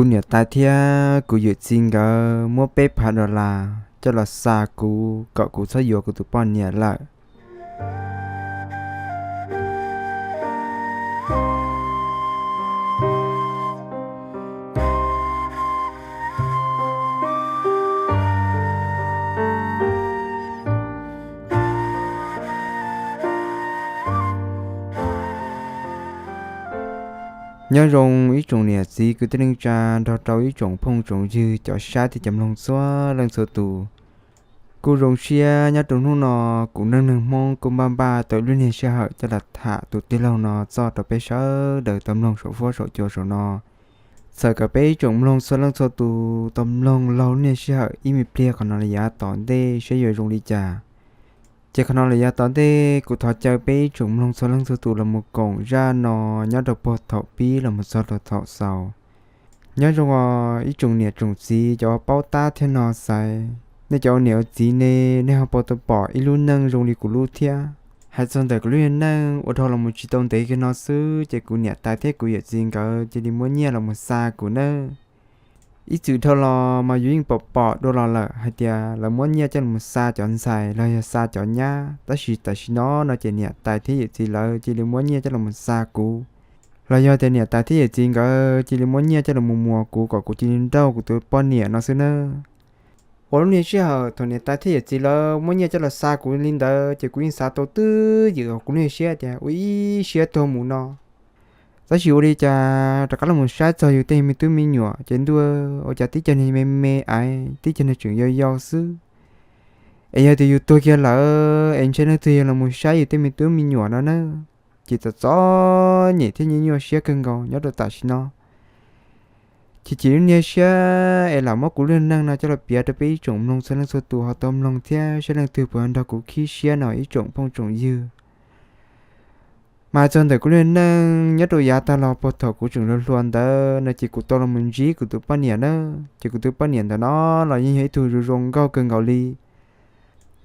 Kuv niam tais thiab kuv yawm txiv nkawd muab peb phav dollar coj los xa kuv kom kuv txhob yuav kuv tus poj niam lawm. Nyob zoo ib tsoom niam txiv kwv tij neej tsa nrog rau ib tsoom phooj tsoom ywg cov saib thiab cov mloog txhua leej txhua tus. Kuj zoo siab nyob rau hnub no kuv neej neeg Hmoob kuj npaj npaj tau lub niag sij hawm coj los tham tus tij laug no txog rau peb sawv daws tau mloog saum fuab saum cua saum no. Txawm kom peb ib tsoom mloog txhua leej txhua tus tau mloog laug lub niag sij hawm ib me pliag qhov no los yav tom ntej saib yuav zoo li cas. Ces qhov no los yav tom ntej kuv thov caw peb ib tsoom mloog txhua leej txhua tus los mus koom zaj no nyob rau puag thaum pib los mus txog rau thaum xaus. Nyob zoo os ib tsoom niam tsoom txiv cov paub tab thiab no xaiv, nej cov ua niam ua txiv ne, nej ho puas tau pom ib lub neej zoo li kuv lub thiab? Hais txog ntawm kuv lub niag neej ua dhau los mus tsis tau ntev kiag no xwb ces kuv niam tais thiab kuv yawm txiv nkawd cia li muab nyiaj los mus xa kuv nawb. Ib txwm dhau los mas yus yeej pom pom dua los lawm hais tias lawv muab nyiaj coj los mus xa cov ntxhais los yog xa cov nyab, tab sis tam sim no no ces niam tais thiab yawm txiv lawv cia li muab nyiaj coj los mus xa kuv, los yog tias niam tais thiab yawm txiv nkawd cia li muab nyiaj coj los mus muas kuv kom kuv cia li nrauj kuv tus poj niam no xwb nawb. Ua lub niag sij hawm thaum niam tais thiab yawm txiv lawv muab nyiaj coj los xa kuv li ntawd ces kuv yeej xav tau twj ywm kuv lub niag siab tias ua ib siab tuag mus no. Tab sis ua li cas rov qab los mus saib txog yus tej me tub me nyuam ces ntuj, ua cas tib co niag me me aiv, tib co niag tseem yau yau xwb. Es yog tias yus tuag kiag lawm es ntshe leej twg yog los mus saib yus tej me tub me nyuam no na. Ces txom txom nyem thiab nyuaj nyuaj siab kawg nkaus nyob rau tam sim no. Chim chim lub niag siab es lam muab kuv lub neej no coj los piav rau peb ib tsoom mloog txhua leej txhua tus ho tau mloog thiab saib leej twg puas nrog kuv khib siab no ib tsoom phooj tsoom ywg. Mas hais txog ntawm kuv lub neej nyob rau yav tag los puag thaum kuv tseem hluas hluas ntawd no ces kuv tau los mus ntsib kuv tus poj niam na. Ces kuv tus poj niam ntawm no los yeej yog ib tug zoo zoo nkauj kawg nkaus li.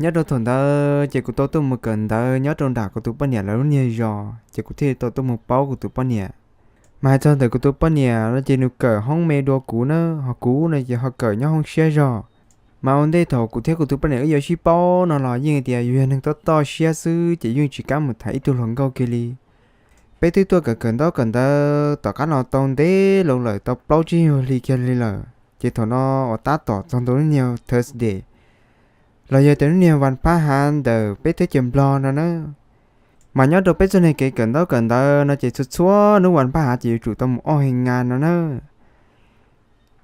Nyob rau thaum ntawd ces kuv tau tuaj mus kawm ntawv nyob rau nram kuv tus poj niam lawv lub niag zos ces kuv thiaj li tau tuaj mus paub kuv tus poj niam. Mas hais txog ntawm kuv tus poj niam no ces nws kawm hoob me dua kuv na, ho kuv no ces ho kawm nyob hoob siab zog. Mas ua ntej thaum kuv thiab kuv tus poj niam wb yuav sib paub no los yeej tias yus yog neeg toj toj siab xwb ces yeej tsis kam mus tham ib tug hluas nkauj kiag li. Peb twb tuaj kawm kawm ntaub kawm ntawv tom qab no tau ntev loo lawm tau plaub tsib nyuag hli kiag li lawm ces thaum no uas tab tom txog ntua lub niag Thursday los yog tias lub niag vas phab hav ntawm peb teb chaws Nplog no na. Mas nyob rau peb txoj niag kev kawm ntaub kawm ntawv no ces txhua txhua hnub vas phab hav ces yuav tsum tau mus ua hais ngas no na.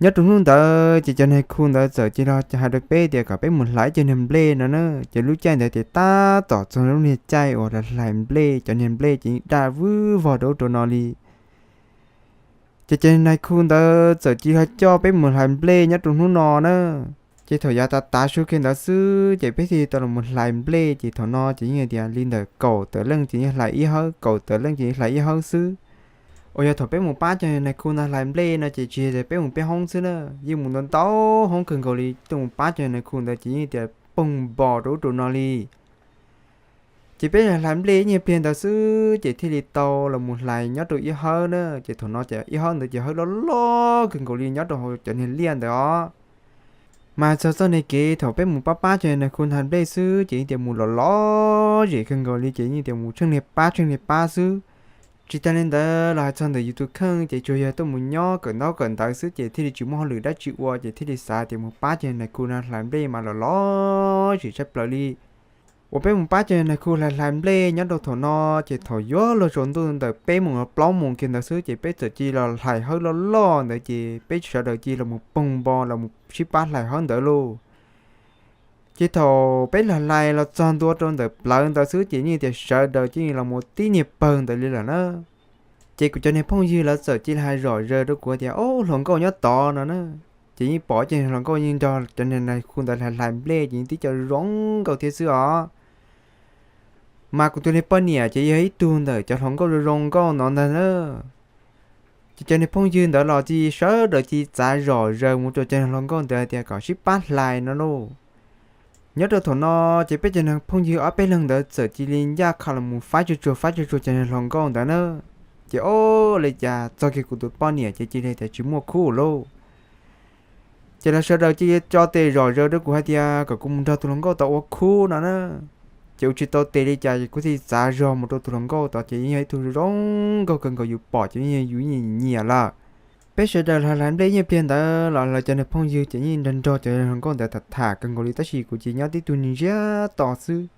Nyob rau hnub ntawd ces cov nais khu ntawd txawm cia li hais rau peb tias kom peb mus hlais cov niag nplej no na. Ces lub caij ntawd ces tab tom txog lub niag caij uas hlais nplej, cov niag nplej ces daj vwb vog rau ub rau no li. Ces cov nais khu ntawd txawm cia li coj peb mus hlais nplej nyob rau hnub no na. Ces thaum yav tav tav su kiag ntawd xwb ces peb thiaj tau los mus hlais nplej ces thaum no ces yeej tias li ntawm kaum tawm leej ces yeej hlais ib hawb, kaum tawm leej ces yeej hlais ib hawb xwb. Uas yog thaum peb mus pab cov nais khu ntawd hlais nplej no ces tsis yog tias peb mus peb hoob xwb na, yeej mus ntau ntau hoob kawg nkaus li tuaj mus pab cov nais khu ntawd ces yeej tias poog npos rau ub rau no li. Ces peb hlais nplej ib nyuag pliag ntawd xwb ces thiaj li tau los mus hlais nyob rau ib hawb na. Ces thaum no ces ib hawb ntawd ces hawb loj loj kawg nkaus li nyob rau hauv cov niag liaj ntawd os. Mas txog txoj niag kev thaum peb mus pab pab cov nais khu hlais nplej xwb ces yeej tias mus lom lom zem kawg nkaus li ces yeej tias mus tsheej niag pab tsheej niag pab xwb. Tsis tas li ntawd los hais txog ntawm yus tus kheej ces tsuas yog tuaj mus nyob kawm ntaub kawm ntawv xwb ces thiaj li tsis muaj hauj lwm dab tsi ua ces thiaj li xav tias mus pab cov nais khu no hlais nplej mas lom lom zem tshaj plaws li. Uas peb mus pab cov nais khu hlais hlais nplej nyob rau thaum no ces thaum yuav luag tsaus ntuj ntawm peb moos los plaub moos kiag ntawd xwb ces peb txawm cia li los hlais hawb loj loj ntawd ces peb sawv daws cia li los mus poog npo los mus sib pab hlais hawb ntawd lauj. Ces thaum peb hlais hlais los txog ntua rau ntawm plawv ntawd xwb ces yeej tias sawv daws cia li los mus tib niag pawg ntawd li lawm na. Ces kuv cov niag phooj ywg lawv txawm cia li hais zom zaws rau kuv tias, Ob, hluas nkauj nyob tod no na. Ces yeej pom cov niag hluas nkauj yeej nrog cov niag nais khu ntawd hlais hlais nplej ces yeej tib co zoo nkauj thiab xwb os. Mas kuv tus niag poj niam ces yog ib tug ntawm cov hluas nkauj zoo zoo nkauj no ntag na. Ces cov niag phooj ywg ntawd los cia sawv daws cia txav zom zaws mus rau cov niag hluas nkauj ntawd hais tias kom sib pab hlais no lauj. Nyob rau thaum no ces peb cov niag phooj ywg ob peb leeg ntawd txawm cia li ncaj qha los mus faib tsuag tsuag faib tsuag tsuag cov niag hluas nkauj ntawd na. Ces ob li cas txog kiag kuv tus poj niam ces cia li tias tsis muaj khub lauj. Ces lawv sawv daws cia li tso tes zom zaws rau kuv hais tias kom kuv mus nrog tus hluas nkauj tod ua khub no na. Ces ua tsis tau tes li cas kuv thiaj txav zog mus rau tus hluas nkauj tod ces yeej yog ib tug zoo nkauj kawg nkaus, yus pom ces yeej yus nyiam nyiam lawm. Peb sawv daws hlais hlais nplej ib nyuag pliag ntawd los lawv cov niag phooj ywg ces yeej nrog nrog cov hluas nkauj ntawd tham tham kawg nkaus li tab sis kuv ces nyob tib tug niag ntsiag to xwb.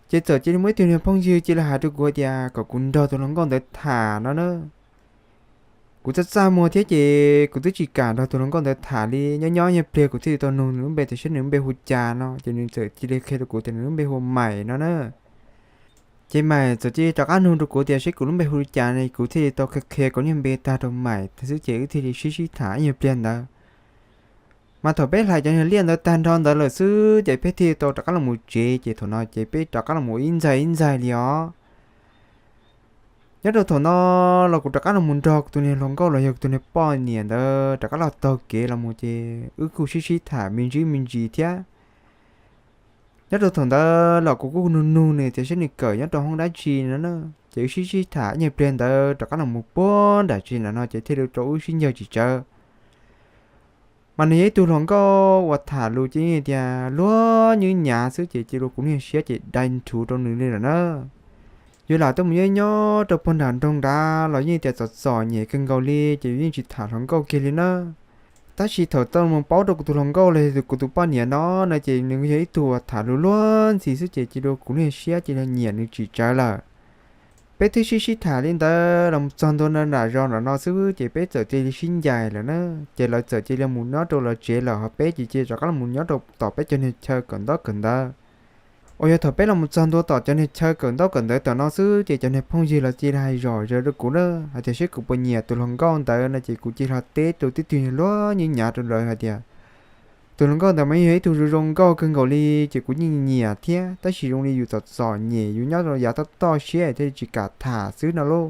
Ces txawm cia li muaj ib tug niag phooj ywg cia li hais rau kuv hais tias kom kuv nrog tus hluas nkauj ntawd tham no na. Kuv txaj txaj muag thiab ces kuv twb tsis kam nrog tus hluas nkauj ntawd tham li. Nyob nyob ib nyuag pliag kuv thiaj li tau nug nws lub npe tias saib nws lub npe hu cas no ces nws txawm cia li qhia rau kuv tias nws lub npe hu Maim no na. Ces Maim txawm cia li rov qab nug rau kuv tias saib kuv lub npe hu li cas ne, kuv thiaj li tau qhia qhia kuv niag npe tag rau Maim xwb ces wb thiaj li sib sib tham ib nyuag pliag ntawd. Mas thaum peb hlais cov niag liaj ntawd tag nrho ntawd lawm xwb ces peb thiaj tau rov qab los mus tsev ces thaum no ces peb rov qab los mus ib ntxaig ib ntxaig li os. Nyob rau thaum no los kuv rov qab los mus nrog kuv tus niag hluas nkauj los yog kuv tus niag poj niam ntawd rov qab los taug kev los mus ces wb kuj sib sib tham me ntsis me ntsis thiab. Nyob rau thaum ntawd los kuv kuj nug nug nws tias saib nws kawm nyob rau hoob dab tsi no na. Ces wb sib sib tham ib nyuag pliag ntawd rov qab los mus puag nram tsev nram no ces thiaj li rau wb sib ncaws tsis tsawv. Mas nws yog ib tug hluas nkauj uas tham lus ces yeej tias luag nywb nyav xwb ces cia li ua kuv lub siab ces dai nrhuv rau nws li lawm na. Yuav lam tuaj mus nyob nyob rau puag nram nroog nrad los yeej tias txom txom nyem kawg nkaus li ces yus yeej tsis tham hluas nkauj kiag li na. Tab sis thaum tau mus paub rau kuv tus hluas nkauj los yog kuv tus poj niam no no ces nws yog ib tug uas tham lus luag ntxhi xwb ces cia li ua kuv lub siab cia li nyiam nws tsis tsawv lawm. Peb twb sib sib tham li ntawd los mus txog ntua nram zos nram no xwb ces peb txawm cia li sib ncaim lawm na. Ces lawv txawm cia li mus nyob rau lawv tsev lawm ho peb ces cia li rov qab los mus nyob rau tom peb cov niag chaw kawm ntaub kawm ntawv. Uas yog thaum peb los mus txog ntua tom cov niag chaw kawm ntaub kawm ntawv tom no xwb ces cov niag phooj ywg los cia li hais zom zaws rau kuv na hais tias saib kuv puas nyiam tus hluas nkauj ntawd no ces kuv cia li ho teb rau tib tug niag luag nywb nyav rau lawv hais tias tus hluas nkauj ntawd mas yeej yog ib tug zoo zoo nkauj kawg nkaus li ces kuv yeej nyiam thiab tab sis zoo li yus txom txom nyem yus nyob rau yav toj toj siab thiaj li tsis kam tham xwb no lauj.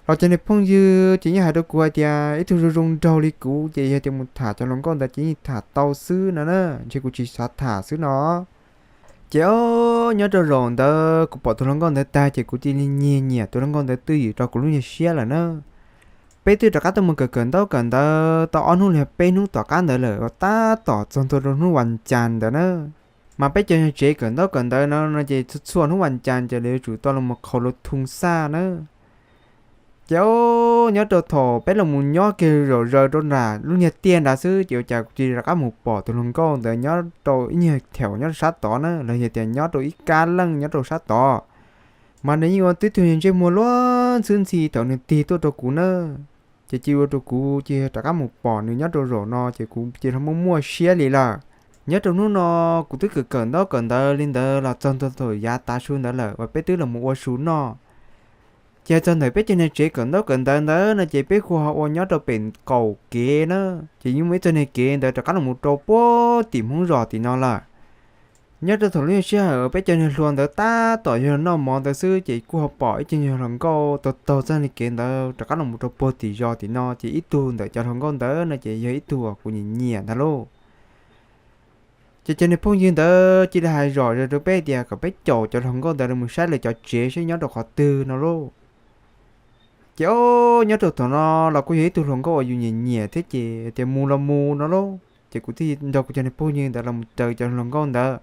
Los cov niag phooj ywg ces yeej hais rau kuv hais tias ib tug zoo zoo nraug li kuv ces yog tias mus tham cov hluas nkauj ntawd ces yeej tham tau xwb no na, ntshe kuv tsis xav tham xwb no. Ces o, nyob rau zaum ntawd kuv pom tus hluas nkauj ntawd tag ces kuv cia li nyiag nyiam tus hluas nkauj ntawd twj ywm rau kuv lub niag siab lawm na. Peb twb rov qab tuaj mus kawm kawm ntaub kawm ntawv tau ob hnub los peb hnub tom qab ntawd lawm uas tab tom txog ntua rau hnub vas cas ntawd na. Mas peb cov niag tsev kawm ntaub kawm ntawv no no ces txhua txhua hnub vas cas ces lawv yuav tsum tau los mus qhaus lus thoo xaj na. Ces o, nyob rau thaum peb los mus nyob kiag zom zaws rau nram lub niag tiaj nrad xwb ces ua cas kuv cia li rov qab mus pom tus hluas nkauj ntawd nyob rau ib nyuag theem nyob rau sab tod na los yog tias nyob rau ib kab leej nyob rau sab tod. Mas nws yeej ua tib tug niag ntsej muag luag ntxhi ntxhi thaum nws tig tuaj rau kuv na. Ces cia li ua rau kuv cia li rov qab mus pom nws nyob rau zaum no ces kuv cia li muaj muaj siab li lawm. Nyob rau hnub no kuv twb kawm kawm ntaub kawm ntawv li ntawd los txog ntua thaum yav tav su ntawd lawm uas peb twb los mus ua su noj. Ces txog ntawm peb cov niag tsev kawm ntaub kawm ntawv ntawd no ces peb kuj ho ua nyob rau pem qaum kev na. Ces yeej muaj ib txoj niag kev ntawd rov qab los mus rau puag tim Hmoob zos tim no lawm. Nyob rau thaum lub sij hawm peb cov niag hluas ntawd tab tom yog noj mov ntawd xwb ces kuj ho pom ib co niag hluas nkauj taug taug txoj niag kev ntawd rov qab los mus rau puag tim zos tim no ces ib tug ntawm cov hluas nkauj ntawd no ces yog ib tug uas kuv nyiam nyiam ntag lauj. Ces cov niag phooj ywg ntawd cia li hais zom zaws rau peb tias kom peb caum cov hluas nkauj ntawd los mus saib lawv cov tsev saib nyob rau qhov twg no lauj. Ces o, nyob rau thaum no los kuj yog ib tug hluas nkauj uas yus nyiam nyiam thiab ces tias mus los mus no lauj ces kuv thiaj nrog kuv cov niag phooj ywg ntawd los mus raws cov hluas nkauj ntawd.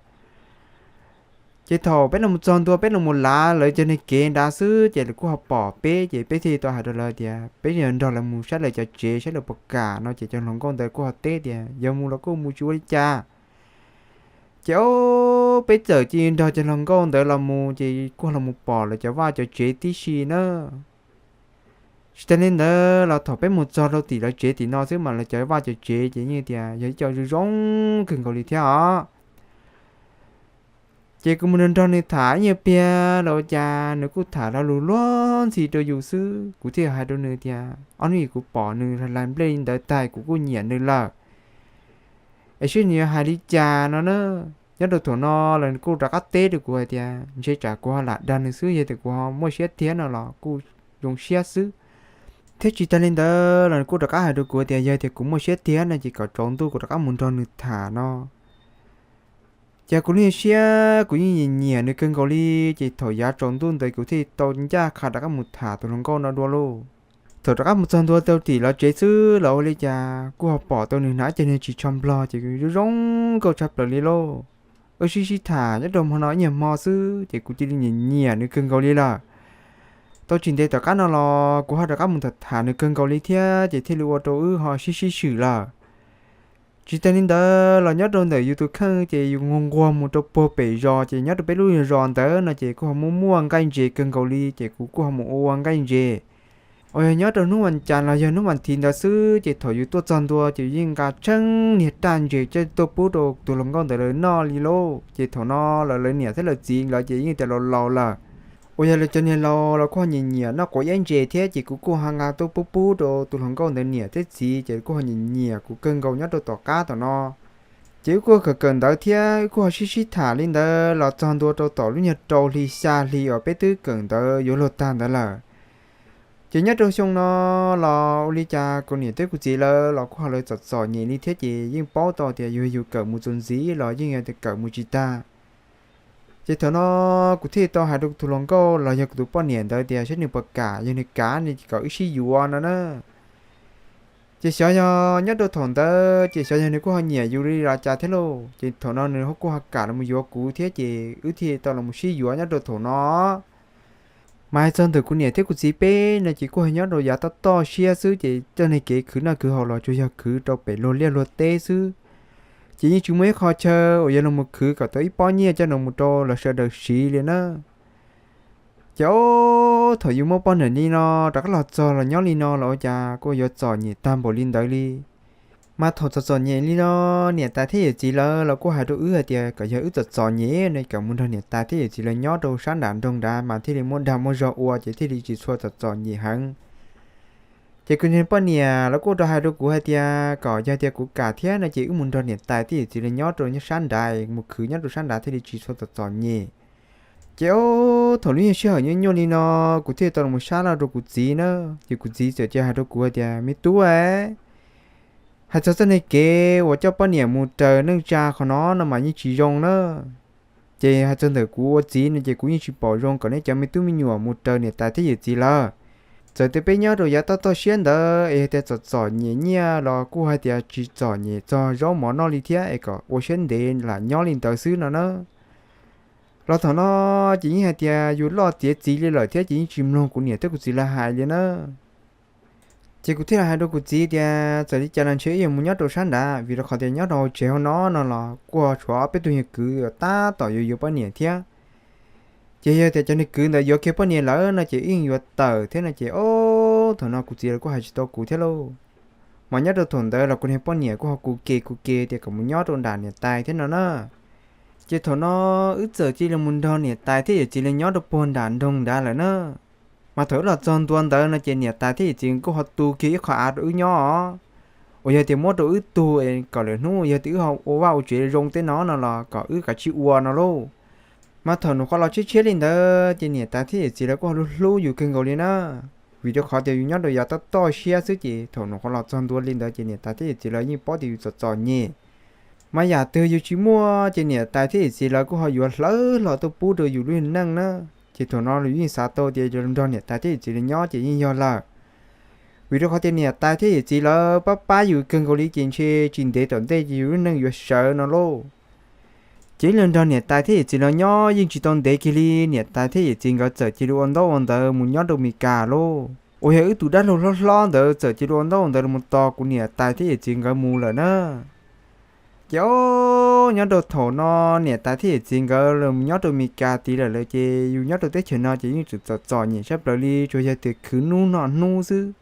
Ces thaum peb los mus txog ntua peb los mus lav lawv cov niag kev nrad xwb ces lawv kuj ho pom peb ces peb thiaj tau hais rau lawv tias peb yuav nrog lawv mus saib lawv cov tsev saib lawv puas kam no ces cov hluas nkauj ntawd kuj ho teb tias yog mus los kuj mus tsis ua li cas. Ces o, peb txawm cia li nrog cov hluas nkauj ntawd los mus ces kuj los mus pom lawv cov vaj cov tsev tib si na. Tsis tas li ntawd los thaum peb mus txog rau tim lawv tsev tim no xwb mas lawv cov vaj cov tsev ces yeej tias yog ib co zoo zoo kawg nkaus li thiab os. Ces kuv mus nrog nrog nws tham ib nyuag pliag los ua cas nws kuj tham lo lus luag ntxhi rau yus xwb. Kuv thiaj hais rau nws tias ob hnub kuv pom nws hlais nplej li ntawd tag kuv kuj nyiam nws lawm, es saib nws yuav hais li cas no na. Nyob rau thaum no los nws kuj rov qab teb rau kuv hais tias ntshe tsam kuv ho lam dag nws xwb, yog tias kuv ho muaj siab tiag no los kuj zoo siab xwb. Thiab tsis tas li ntawd los nws kuj rov qab hais rau kuv tias yog tias kuv muaj siab tiag no ces kom tsaus ntuj kuv rov qab mus nrog nws tham no. Ces kuv lub siab kuv yeej nyiam nyiam nws kawg nkaus li. Ces thaum yav tsaus ntuj ntawd kuv thiaj tau ncaj qha rov qab mus tham tus hluas nkauj no dua lauj. Thaum rov qab mus txog ntua rau tim lawv tsev xwb los ua li cas kuj ho pom tau nws hnav ib co niag ris tsho nplog ces zoo zoo nkauj tshaj plaws li lauj. Wb sib sib tham nyob rau hmo no ib nyuag hmo xwb ces kuv cia li nyiam nyiam nws kawg nkaus li lawm. Tau tsis ntev tom qab no los kuv ho rov qab mus tham tham nws kawg nkaus li thiab ces thiaj li ua rau wb ho sib sib swm lawm. Tsis tas li ntawd los nyob rau ntawm yus tus kheej ces yus nquag nquag mus rau puag pem zos ces nyob rau peb lub zos ntawd no ces kuj ho muaj muaj nqaij ntses kawg nkaus li ces kuv kuj ho mus ua nqaij ntses. Uas yog nyob rau hnub vas cas los yog hnub vas thiv ntawd xwb ces thaum yus tuaj txog ntua ces yus yeej nqa tsheej niag raj ntses coj tuaj pub rau tus hluas nkauj ntawd lawv noj li lauj. Ces thaum no lawv lawv niam thiab lawv txiv lawv ces yeej tias laus laus lawm. Uas yog lawv cov niag laus los kuj ho nyiam nyiam noj quav iab ntses thiab ces kuv kuj ho nqa tuaj pub pub rau tus hluas nkauj ntawd niam thiab txiv ces kuj ho nyiam nyiam kuv kawg nkaus nyob rau tom qab tom no. Ces wb kuj kawm kawm ntawv thiab wb kuj ho sib sib tham li ntawd los txog ntua rau tom lub nyuag rau hli xya hli uas peb twb kawm ntawv yuav luag tag ntawd lawm. Ces nyob rau xyoo no los ua li cas kuv niam thiab kuv txiv lawv los kuj ho lawv txom txom nyem li thiab ces yeej paub tau tias yog yus kawm mus txuas ntxiv los yeej yog tias kawm mus tsis tag. Ces thaum no kuv thiaj tau hais rau kuv tus hluas nkauj los yog kuv tus poj niam ntawd tias saib nws puas kam, yog nws kam no ces kom wb sib yuav no na. Ces xyov yog nyob rau thaum ntawd ces xyov yog nws kuj ho nyiam yus li los cas thiab lauj, ces thaum no nws kuj ho kam los mus yuav kuv thiab ces wb thiaj tau los mus sib yuav nyob rau thaum no. Mas hais txog ntawm kuv niam thiab kuv txiv peb no ces kuj ho nyob rau yav toj toj siab xwb ces txoj niag kev khwv noj khwv haus los tsuas yog khwv rau pem luag liaj luag teb xwb. Ces yeej tsis muaj ib qho chaw uas yuav los mus khwv kom tau ib pob nyiaj coj los mus rau lawv sawv daws siv li na. Ces ob thaum yus muaj poj niam li no rov qab los txog los nyob li no los ua cas kuj yuav txom nyem tag npaum li ntawd li. Mas thaum txom txom nyem li no, niam tais thiab yawm txiv lawv los kuj hais rau wb hais tias kom yog wb txom txom nyem no kom mus nrog niam tais thiab yawm txiv lawv nyob rau sab nram nroog nrad mas thiaj li muaj dag muaj zog ua ces thiaj li tsis txhua txom txom nyem heev. Ces kuv niag poj niam lawv kuj rov hais rau kuv hais tias kom yog tias kuv kam thiab no ces wb mus nrog niam tais thiab yawm txiv lawv nyob rau sab nrad, mus khwv nyob rau sab nrad thiaj li tsis txhua txom txom nyem. Ces ob thaum lub nyuag sij hawm nyuaj nyuaj li no, kuv thiaj tau los sab laj rau kuv txiv na. Ces kuv txiv txawm cia hais rau kuv hais tias, me tub, hais txog txoj niag kev uas coj poj niam mus raws neej tsa qhov no no mas yeej tsis zoo na. Ces hais txog ntawm kuv ua txiv no ces kuv yeej tsis pom zoo kom nej cov me tub me nyuam mus raws niam tais thiab yawm txiv lawv. Txawm tias peb nyob rau yav toj toj siab ntawd es yog tias txom txom nyem nyiaj los kuj hais tias tsis txom nyem txog zaub mov noj li thiab es kom ua siab ntev lam nyob li ntawd xwb no na. Los thaum no ces yeej hais tias yus loj tiav txiv li lawm thiab ces yeej tsis mloog kuv niam thiab kuv txiv lawv hais li na. Ces kuv thiaj li hais rau kuv txiv tias txawm li cas los ntshe wb yuav mus nyob rau sab nrad vim rau qhov tias nyob rau hauv tsev hauv no no los kuj tshuav ob peb tug nyuag kwv tab tom yuav yuav poj niam thiab. Ces yog tias cov niag kwv ntawd yuav kiag poj niam lawm no ces wb yeej yuav tawm thiab no ces ob thaum no kuv txiv lawv kuj hais tsis tau kuv thiab lauj. Mas nyob rau thaum ntawd los kuv niag poj niam kuj ho kuv ke kuv ke tias kom mus nyob rau nram niam tais thiab no na. Ces thaum no wb txawm cia li mus nrog niam tais thiab yawm txiv lawv nyob rau puag nram nroog nrad lawm na. Mas thaum wb los txog ntua ntawd no ces niam tais thiab yawm txiv kuj ho tu kiag ib qho av rau wb nyob os. Uas yog tias muab rau wb tug kom lwm hnub yog tias wb ho ua vaj ua tsev zoo tej no no los kom wb kav tsij ua no lauj. Mas thaum nyuam qhuav los tshiab tshiab li ntawd ces niam tais thiab yawm txiv lawv kuj ho hlub hlub yus kawg nkaus li na. Vim rau qhov tias yus nyob rau yav toj toj siab xwb ces thaum nyuam qhuav los txog ntua li ntawd ces niam tais thiab yawm txiv lawv yeej paub tias yus txom txom nyem. Mas yam twg yus tsis muaj ces niam tais thiab yawm txiv lawv kuj ho yuav hlawv hlo tuaj pub rau yus lub neej na. Ces thaum no yus yeej xav tau tias nrog niam tais thiab yawm txiv lawv nyob ces yeej yog lawm. Vim rau qhov tias niam tais thiab yawm txiv lawv pab pab yus kawg nkaus li ces ntshe tsis ntev tom ntej ces yus lub neej yuav sawv no lauj. Ces wb los nrog niam tais thiab yawm txiv lawv nyob yeej tsis tau ntev kiag li niam tais thiab yawm txiv nkawd txawm cia li ua ntaub ua ntawv mus nyob rau Mes Kas lauj. Uas yog wb tus dab laug hlob hlob ntawd txawm cia li ua ntaub ua ntawv los mus tos kuv niam tais thiab yawm txiv nkawd mus lawm na. Ces ob nyob rau thaum no niam tais thiab yawm txiv nkawd los nyob rau Mes Kas tid lawm lawm ces yus nyob rau teb chaws no ces yeej tseem txom txom nyem sab plaws li tsuas yog tias khwv hnub noj hnub xwb.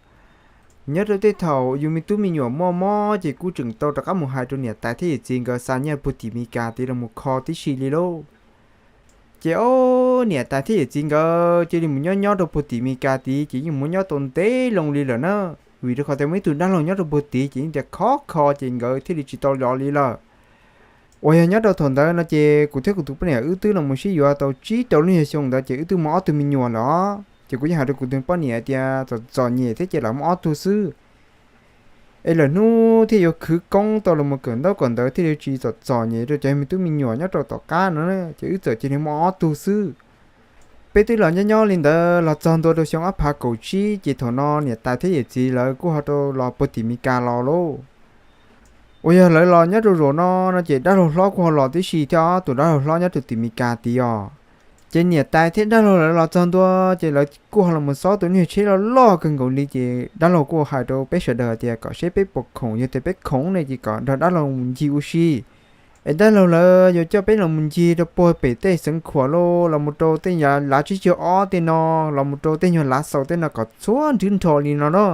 Nyob rau tej thaum yus me tub me nyuam muaj mob ces kuj tseem tau rov qab mus hais rau niam tais thiab yawm txiv nkawd xa nyiaj puag tim Mes Kas tid los mus kho tib si li lauj. Ces ob niam tais thiab yawm txiv nkawd cia li mus nyob nyob rau puag tim Mes Kas tid ces yeej mus nyob tau ntev loo li lawm na. Vim rau qhov tias muaj ib tug dab laug nyob rau puag tid ces yeej tias khov kho ces nkawd thiaj li tsis tau los li lawm. Uas yog nyob rau thaum ntawd no ces kuv thiab kuv tus poj niam wb twb los mus sib yuav tau tsib rau lub nyuag xyoo ntawd ces wb twb muaj ob tug me nyuam lawm os. Ces kuv yeej hais rau kuv tus poj niam tias txom txom nyem thiab ces lam muaj ob tug xwb. es lawm hnub thiaj yuav khwv koob tau los mus kawm ntaub kawm ntawv thiaj li tsis txom txom nyem rau cov me tub me nyuam nyob rau tom qab no na, ces wb txawm cia li muaj ob tug xwb. Peb twb los nyob nyob li ntawd los txog ntua rau xyoo ob phav kaum tsib, ces thaum no niam tais thiab yawm txiv lawv kuj ho rau los puag tim Mes Kas los lauj. Uas yog lawv los nyob rau zaum no no ces dab laug hlob kuj ho los tib si thiab, tus dab laug hlob nyob rau tim Mes Kas tid os. Ces niam tais thiab dab laug lawv los txog ntua, ces lawv kuj ho los mus xob tus niag tsheb loj loj kawg nkaus li, ces dab laug kuj hais rau peb sawv daws tias kom seb peb puas khoom, yog tias peb khoom ne ces kom nrog dab laug mus ncig ua si. Es dab laug lawv yuav coj peb los mus ncig rau puag pem tej Xeev Khuam los, los mus rau tej yav lav tsib caug ob tej no, los mus rau tej nyuag lav xaus tej no kom txhua nrhw nrho li no na.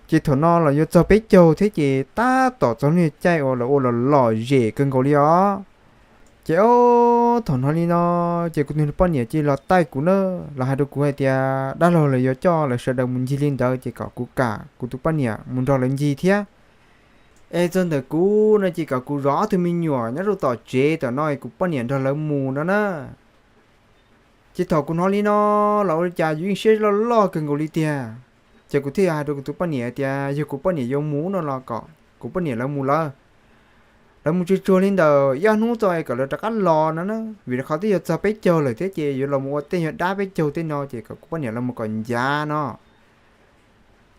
Ces thaum no los yuav txog peb caug thiab ces tab tom txog niag caij uas lawv ua los lom zem kawg nkaus li os. Ces ob thaum no li no, ces kuv tus poj niam cia li los taij kuv na, los hais rau kuv hais tias dab laug lawv yuav coj lawv sawv daws mus ncig li ntawd ces kom kuv kam kuv tus poj niam mus nrog lawv ncig thiab. Es txog ntawm kuv no ces kom kuv zov ob tug me nyuam nyob rau tom tsev tom no es kuv poj niam nrog lawv mus no na. Ces thaum kuv hnov li no los ua li cas yus yeej siab loj loj kawg nkaus li tiag. Ces kuv thiaj hais rau kuv tus poj niam tias yog kuv poj niam yuav mus no los kom kuv poj niam lawv mus lawv. Lawv mus tsuag tsuag li ntawm ib ob hnub tso es kom lawv rov qab los no na, vim rau qhov twb yuav txog peb caug lawm thiab ces yuav los mus ua tej nyuag dab peb caug tej no ces kom kuv poj niam lawv mus kom ncav no.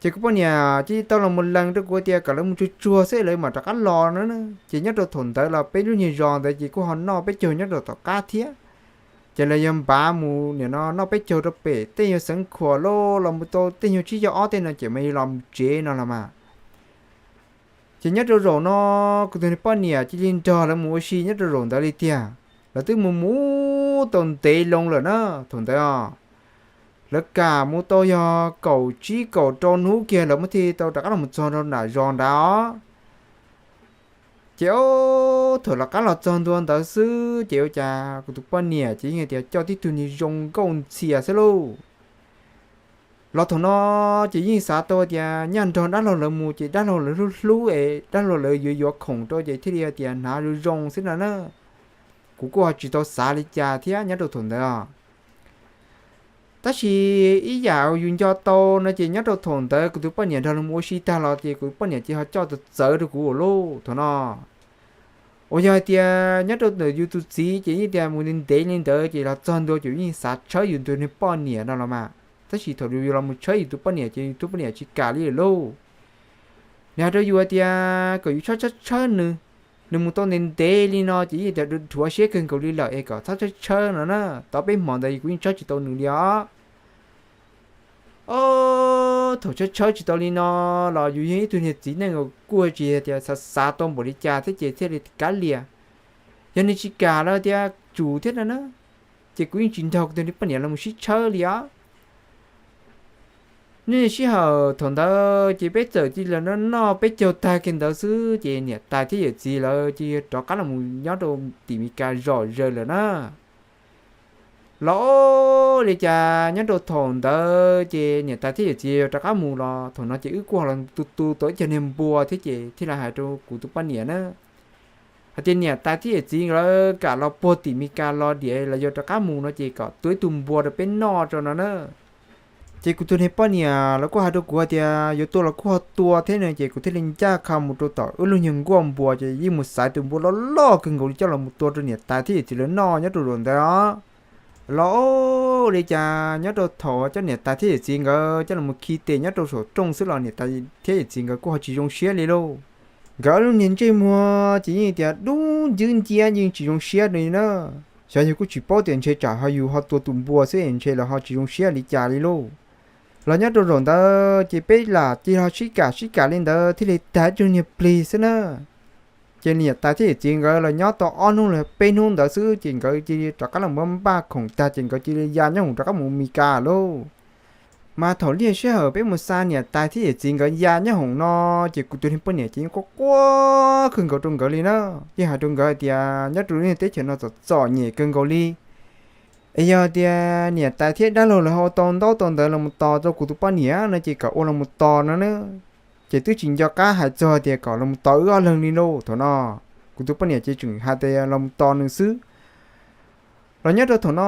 Ces kuv poj niam cia li tau los mus lees rau kuv tias kom lawv mus tsuag tsuag xwb lawv mam rov qab los no na. Ces nyob rau thaum ntawd los peb lub niag zos ntawd ces kuj ho noj peb caug nyob rau tom qab thiab. Ces lawv yog npav mus nim no noj peb caug rau pem tej nyuag Xeev Khuam los, los mus tau tej nyuag tsib caug ob tej no ces mam li los mus tsev no los mas. Ces nyob rau zaum no kuv tus niag poj niam cia li nrog lawv mus ua si nyob rau zaum ntawd li tiag. Lawv twb mus mus tau ntev loo lawm na thaum ntawd os. Lawv kam mus tau yog kaum tsib kaum rau hnub kiag lawv muab thiaj tau rov qab los mus txog rau nram zos nrad os. Ces ob thaum lawv qab los txog ntua ntawd xwb ces ua cas kuv tus poj niam ces yeej hais tias coj tib tug niag zoo nkauj ntxhias xwb lauj. Los thaum no ces yeej xav tau tias nyaj nrog dab laug lawv mus ces dab laug lawv hlub hlub es dab laug lawv yuav yuav khoom rau ces thiaj li hais tias hnav zoo zoo xwb no na. Kuv kuj ho tsis tau xav li cas thiab nyob rau thaum ntawd os. Tab sis ib yam uas yus nco tau no ces nyob rau thaum ntawd kuv tus poj niam nrog lawv mus ua si tag los ces kuv tus poj niam ces ho coj txawv txawv rau kuv ua luaj thaum no. Uas yog hais tias nyob rau ntawm yus tus txiv ces yeej tias mus ntev ntev li ntawd ces los txog ntua ces yeej xav tshawb yus tus niag poj niam no los mas, tab sis thaum yus los mus tshawb yus tus poj niam ces yus tus poj niam tsis kam li lawm lauj. Nws hais rau yus hais tias kom yus txhob tshawb tshawb nws, nws mus tau ntev ntev li no ces yeej tias dhuav siab kawg nkaus li lawm es kom txhob tshawb tshawb no na, tau peb hmo ntawd kuv yeej tshawb tsis tau nws li os. Ob thaum tshawb tshawb tsis tau li no los yus yog ib tug niag txiv neej uas kuj tsis tias xav xav tau npaum li cas thiab ces thiaj li kav liam. Yog nws tsis kam los tias tsum thiab no na, ces kuv yeej tsis nrog kuv tus niag poj niam los mus sib tshawb li os. Nej sij hawm thaum ntawd ces peb txawm cia li los noj noj peb caug tag kiag ntawd xwb ces niam tais thiab yawm txiv lawv cia li rov qab los mus nyob rau tim Mes Kas zom zaws lawm na. Los ua li cas nyob rau thaum ntawd ces niam tais thiab yawm txiv rov qab mus los thaum no ces wb kuj ho los tu tu tau ib co niag npua thiab ces thiaj li hais rau kuv tus poj niam na, hais tias niam tais thiab yawm txiv nkawd kam los puag tim Mes Kas los diam los yuav rov qab mus no ces kom tua ib tug npua rau peb noj tso no na. Ces kuv tus niag poj niam los kuj hais rau kuv hais tias yuav tua los kuj ho tua thiab no ces kuv thiaj li ncaj qha mus rau tom wb lub niag nkuaj npua ces yeej mus xaiv tus npua loj loj kawg nkaus li coj los mus tua rau niam tais thiab yawm txiv lawv noj nyob rau zaum ntawd os. Los ua li cas nyob rau thaum coj niam tais thiab yawm txiv nkawd coj los mus khi tes nyob rau saum rooj xwb los niam tais thiab yawm txiv nkawd kuj ho tsis zoo siab li lauj. Nkawd ob lub niag ntsej muag ces yeej tias dub ncwb nciab yeej tsis zoo siab li na. Xyov yus kuj tsis paub tias ntshe tsam ho yus ho tua tus npua xwb es ntshe lawv ho tsis zoo siab li cas li lauj. Los nyob rau zaum ntawd ces peb lam cia li ho sib kam sib kam li ntawd thiaj li tag ib tug niag plig xwb na. Ces niam tais thiab yawm txiv nkawd los nyob tau ob hnub los peb hnub ntawd xwb ces nkawd cia li rov qab los muab npaj khoom tag ces nkawd cia li ya nyob hoom rov qab mus Mes Kas lauj. Mas thaum liaj sij hawm peb mus xa niam tais thiab yawm txiv nkawd ya nyob hoom no ces kuv tus niag poj niam ces yeej quaj quaj kawg nkaus rau nkawd li na. Yeej hais rau nkawd hais tias nyob rau lub niag teb chaws no txom txom nyem kawg nkaus li. Es yog tias niam tais thiab dab laug lawv ho tau ntaub tau ntawv los mus tos rau kuv tus poj niam no ces kom ua los mus tos no na. Ces twb tsis nco qab hais txog tias kom los mus tos wb ob leeg li lauj. Thaum no kuv tus poj niam ces tseem hais tias los mus tos nws xwb. Los nyob rau thaum no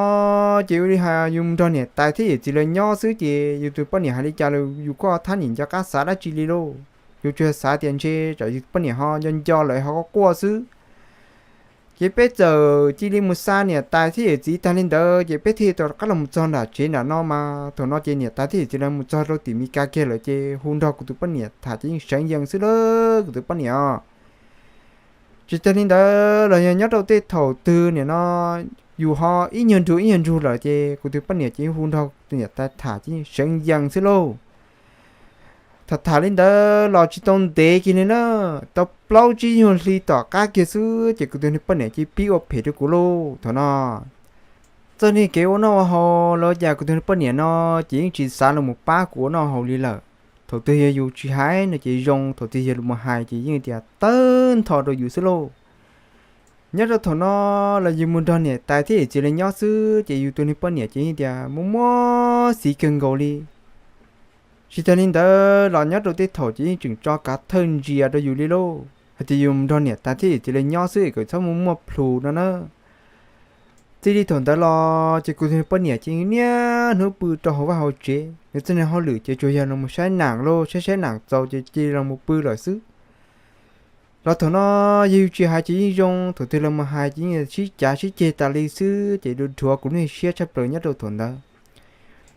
ces ua li hais yus nrog niam tais thiab yawm txiv lawv nyob xwb ces yus tus poj niam hais li cas los yus kuj thab niam nco qab xav dab tsi li lauj. Yus tsuas xav tias ntshe tsam yus tus poj niam ho nco nco lawm ho quaj quaj xwb. Ces peb txawm cia li mus xa niam tais thiab yawm txiv tag li ntawd ces peb thiaj tau rov qab los mus txog nram tsev nram no mas thaum no ces niam tais thiab yawm txiv lawv mus txog rau tim Mis Kas kiag lawm ces hu nrog kuv tus poj niam tham ces yeej seev yees xwb lawm kuv tus poj niam os. Tsis tag li ntawd los yog nyob rau tej thaum twg nim no yus ho ib nyuag nrug ib nyuag nrug lawm ces kuv tus poj niam ces yeej hu nrog niam tais tham ces yeej seev yees xwb lauj. Tham tham li ntawd los tsis tau ntev kiag li na, tau plaub tsib nyuag hli tom qab kiag xwb ces kuv tus niag poj niam cia li pib ua phem rau kuv lauj. Thaum no txoj niag kev ua noj ua haus los cas kuv tus niag poj niam no ces yeej tsis xav los mus pab kuv ua noj haus li lawm. Thaum twg yog yus tsis hais no ces zoo, thaum twg yog los mus hais ces yeej tias tawg ntho rau yus xwb lauj. Nyob rau thaum no los yus mus nrog niam tais thiab yawm txiv lawv nyob xwb ces yus tus niag poj niam ces yeej tias muaj muaj xiv kawg nkaus li. Tsis tag li ntawd los nyob rau tej thaum ces yeej tseem tso kav thawj ntsia rau yus li lauj, hais tias yus mus nrog niam tais thiab yawm txiv lawv nyob xwb es kom txhob muaj muaj plhus no na. Txij li thaum ntawd los ces kuv tus niag poj niam ces niaj hnub pw rau hauv vaj hauv tsev, nws txoj niag hauj lwm ces tsuas yog los mus saib nam lauj, saib saib nam txaus ces cia li los mus pw lawm xwb. Los thaum no yog yus tsis hais ces yeej zoo, thaum twg los mus hais ces yeej sib cav sib ceg tas li xwb ces dhuav dhuav kuv lub siab tshaj plaws nyob rau thaum ntawd.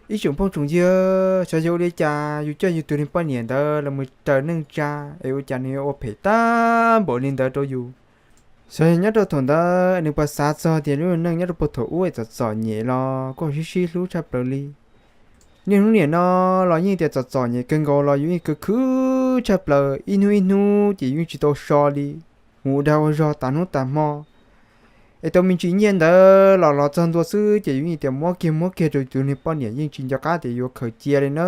Ib tsoom phooj tsoom ywg, xyov yog ua li cas yus coj yus tus niag poj niam ntawd los mus raws neej tsa es ua cas nws yuav ua phem tag npaum li ntawd rau yus. Xyov yog nyob rau thaum ntawd nws puas xav txog tias lub neej nyob rau puag thaum ub es txom txom nyem los kuj sib sib hlub tshaj plaws li. Niaj hnub nim no los yeej tias txom txom nyem kawg nkaus los yus yeej khwv khwv tshaj plaws, ib hnub ib hnub ces yus yeej tsis tau so li, mus ua dag ua zog tas hnub tas hmo. Es tau me ntsis nyiaj ntawd los los txog ntua xwb ces yus yeej tias muab kiag muab kiag rau tus niag poj niam, yeej tsis nco qab tias yuav khaws cia li na.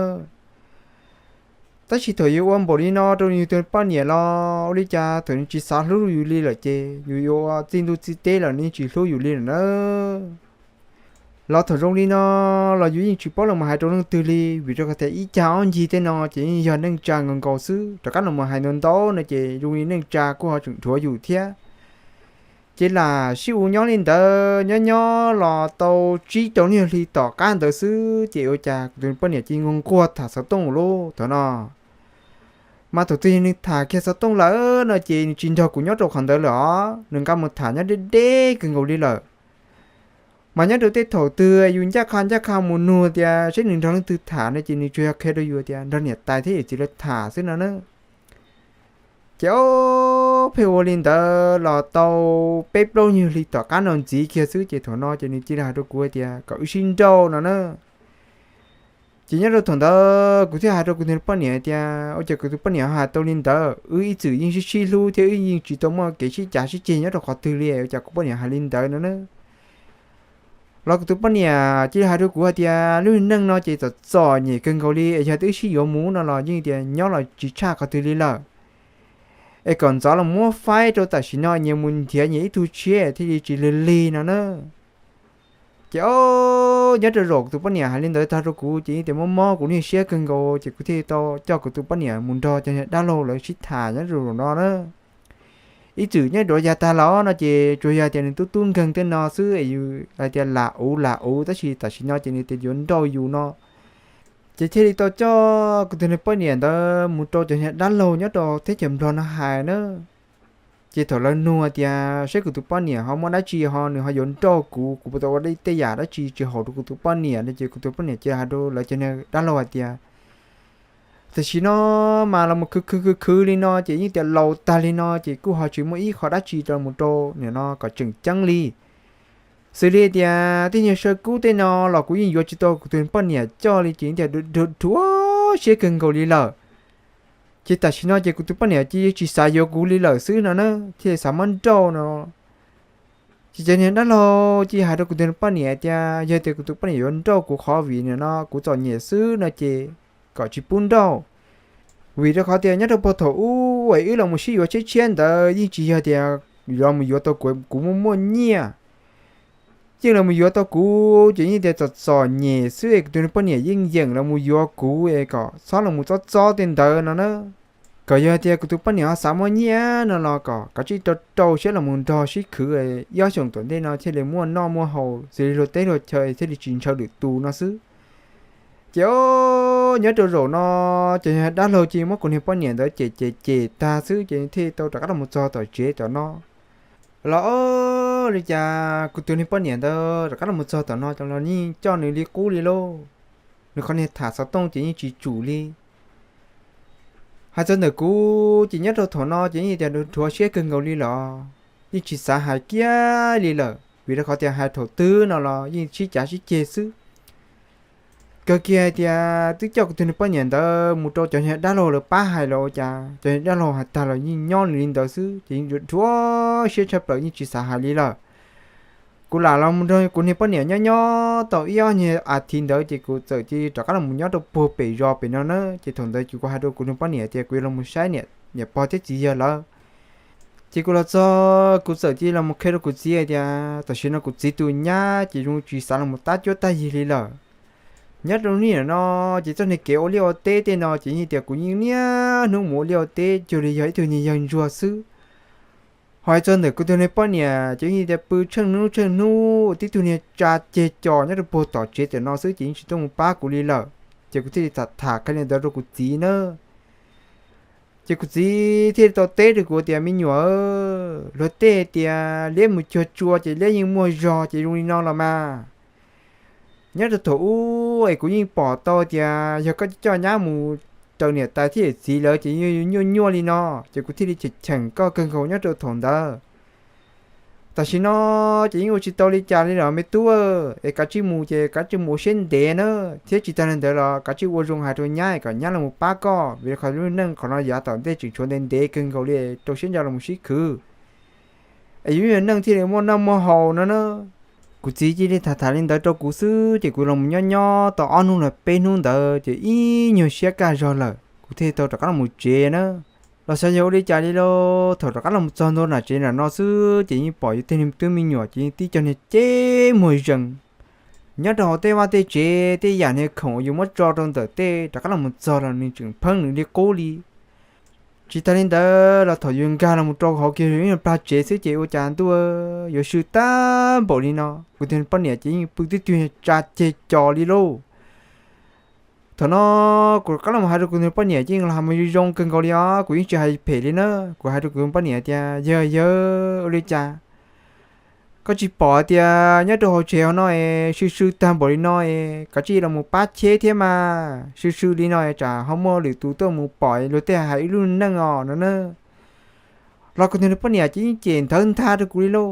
Tab sis thaum yus ua npaum li no rau yus tus poj niam los ua li cas thaum nws tsis xav hlub yus li lawm ces yus yuav ua txij ntuj txij teb los nws yeej tsis hlub yus li lawm na. Los thaum zoo li no los yus yeej tsis paub los mus hais rau leej twg li, vim rau qhov tias ib cag ob ncig tej no ces yeej yog neej tsa nkaus nkaus xwb, rov qab los mus hais ntau ntau no ces zoo li neej tsa kuj ho tseem dhuav yus thiab. Ces lam sib ua nyob li ntawd nyob nyob los tau tsib rau lub hli tom qab ntawd xwb ces ua cas kuv tus poj niam cia li nquag nquag tham xov tooj lauj thaum no. Mas thaum twg yog nws tham kiag xov tooj lawm no ces nws tsis nrog kuv nyob rau qhov ntawd lawm os, nws nqa mus tham nyob deb deb kawg nkaus li lawm. Mas nyob rau tej thaum twg yus ncaj qha ncaj qha mus nug tias saib nws nrog leej twg tham no ces nws tsuas yog qhia rau yus tias nrog niam tais thiab yawm txiv lawv tham xwb no na. Ces ob pheej ua li ntawd los tau peb plaub nyuag hli tom qab no ntxiv kiag xwb ces thaum no ces nws cia li hais rau kuv tias kom wb sib nrauj no na. Ces nyob rau thaum ntawd kuv thiaj hais rau kuv tus poj niam tias ua cas kuv tus poj niam hais tau li ntawd, wb ib txwm yeej sib sib hlub thiab wb yeej tsis tau muaj kev sib cav sib ceg nyob rau qhov twg li, ua cas kuv poj niam hais li ntawd no na. Los kuv tus poj niam cia li hais rau kuv hais tias lub neej no ces txom txom nyem kawg nkaus li es yog twb sib yuav mus no los yeej tias nyob los tsis tshaj qhov twg li lawm. Es kom ntxov los muab faib rau tam sim no nyias mus nrhiav nyias ib tug tshiab thiaj li tsis lig lig no na. Ces o, nyob rau zaum kuv tus poj niam hais li ntawd tag rau kuv ces yeej tias mob mob kuv lub siab kawg nkaus ces kuv thiaj tau coj kuv tus poj niam mus nrog cov niag dab laug lawv sib tham nyob rau zaum no na. Ib txwm nyob duav yas tag los no ces tsuas yog tias nws tub tub nkeeg tej no xwb es yus hais tias lam uv lam uv tab sis tam sim no ces nws tias yuav nrauj yus no. Ces thiaj li tau coj kuv tus niag poj niam ntawd mus rau cov niag dab laug nyob rau teb chaws Nplog no hais na. Ces thaum lawv nug tias saib kuv tus poj niam ho muaj dab tsi ho nws ho yuav nrauj kuv, kuv puas tau ua tej yam dab tsi tsis haum rau kuv tus poj niam no ces kuv tus poj niam cia li hais rau lawv cov niag dab laug hais tias tam sim no mas los mus khwv khwv khwv khwv li no ces yeej tias laus tag li no ces kuj ho tsis muaj ib qho dab tsi rau mus rau nim no kom tseem ceeb li. Xws li tias tej nyuag saw kub tej no los kuv yeej yuav tsis tau kuv tus poj niam coj li ces yeej tias dhuav dhuav siab kawg nkaus li lawm. Ces tam sim no ces kuv tus poj niam cia li tsis xav yuav kuv li lawm xwb no na, thiaj li xav muab nrauj no. Ces cov niag dab laug cia li hais rau kuv tus poj niam tias yog tias kuv tus poj niam yuav nrauj kuv qhov vim nim no kuv txom nyem xwb no ces kom tsis pub nrauj. Vim rau qhov tias nyob rau puag thaum ub uas wb los mus sib yuav tshiab tshiab ntawd yeej tsis yog tias los mus yuav tau kuv, kuv muaj muaj nyiaj. Yeej los mus yuav tau kuv ces yeej tias txom txom nyem xwb es kuv tus poj niam yeej yeem los mus yuav kuv es kom txhob los mus txob txob tej ntawd no na. Kom yog tias kuv tus poj niam ho xav muaj nyiaj no los kom kav tsij rau rau siab los mus nrog sib khwv, ib ob xyoos tom ntej no thiaj li muaj noj muaj haus xws li luag teb luag chaw thiaj li tsis ntshaw lwm tus no xwb. Ces o, nyob rau zaum no ces dab laug cia li muab kuv niag poj niam ntawd cem cem cem tag xwb ces thiaj tau rov qab los txog tom tsev tom no. Los o, li cas kuv tus niag poj niam ntawd rov qab los txog tom no los yeej coj nws li qub li lauj. Nws qhov niag tham xov tooj ces yeej tsis tsum li. Hais txog ntawm kuv ces nyob rau thaum no ces yeej tias dhuav siab kawg nkaus li los yeej tsis xav hais kiag li lawm, vim rau qhov tias hais thaum twg no los yeej sib cav sib ceg xwb. Kawg kiag hais tias twb coj kuv tus niag poj niam ntawd mus rau cov niag dab laug lawv pab hais los ua cas cov niag dab laug hais tag los yeej nyob nws li ntawd xwb ces yeej dhuav siab tshaj plaws yeej tsis xav hais li lawm. Kuv lam los mus nrog kuv niag poj niam nyob nyob tau ib ob niag as thiv ntawd ces kuv txawm cia li rov qab los mus nyob rau puag pem zos pem no na. Ces thaum ntawd ces kuv hais rau kuv niag poj niam tias kuv yuav los mus saib niam niam pog thiab txiv yawg lawv. Ces kuv los txog kuv txawm cia li los mus qhia rau kuv txiv hais tias tam sim no kuv txiv tus nyab ces zoo tsis xav los mus tab cuab tag yig li lawm. Nyob rau niaj hnub no ces txoj niag kev ua liaj ua teb tej no ces yeej tias kuv yeej niaj hnub mus ua liaj ua teb cuag li yog ib tug niag yawg ntsuag xwb. Ho hais txog ntawm kuv tus niag poj niam ces yeej tias pw tsheej hnub tsheej hnub ua tib tug niag tsa ceg cos nyob rau puag tom tsev tam no xwb ces yeej tsis tuaj mus pab kuv li lawm. Ces kuv thiaj li tham tham qhia li ntawd rau kuv txiv na. Ces kuv txiv thiaj li tau teb rau kuv tias me nyuam, luag tej tias liab mus cuag tsua ces liab yeej muaj zog ces zoo li no los mas. Nyob rau thaum ub es kuv yeej pom tau tias yog koj coj nyab mus raws niam tais thiab yawm txiv lawv ces yeej nyuaj nyuaj li no, ces kuv thiaj li cheem cheem koj kawg nkaus nyob rau thaum ntawd. Tam sim no ces yeej ua tsis tau li cas li los me tub, es kav tsij mus ces kav tsij mus ua siab ntev na, thiab tsis tag li ntawd los kav tsij ua zoo hais rau nyab es kom nyab los mus pab koj, vim qhov lub neej qhov no yav tom ntej tseem tshuav ntev ntev kawg nkaus li, rau siab ntso los mus sib khwv es yus yog neej thiaj li muaj noj muaj haus no na. Kuv txiv cia li tham tham li ntawd rau kuv xwb ces kuv los mus nyob nyob tau ob hnub los peb hnub ntawd ces ib nyuag siab kaj zog lawm kuv thiaj tau rov qab los mus tsev na. Los xyov yog ua li cas li lauj, thaum rov qab los mus txog ntua nram tsev nram no xwb ces yeej pom yus tej niag tub me nyuam ces yeej tib co niag ceb muag zees nyob rau hauv tej vaj tej tsev, tej yam niag khoom uas yus muab tso rau ntawm tej rov qab los mus txog los nws tseem pheej nws li qub li. Tsis tas li ntawd los thaum yus nkag los mus rau hauv kiag ib nyuag plag tsev xwb ces ua cas ntuj yuav sw tag npaum li no, kuv tus poj niam ces yeej pw tib tug tsa ceg cos li lauj. Thaum no kuv rov qab los hais rau kuv tus poj niam ces yeej los hais mus zoo zoo kawg nkaus li os, kuv yeej tsis hais phem li na. Kuv hais rau kuv tus poj niam tias yawg yawg, ua li cas koj tsis pom tias nyob rau hauv tsev hauv no es sw sw tag npaum li no es kav tsij los mus pab cheb thiab mas, sw sw li no tsam ho muaj lwm tus tuaj mus pom luag tej hais ib lub neej os no na. Los kuv tus poj niam ces yeej cem nthawv ntha rau kuv li lauj,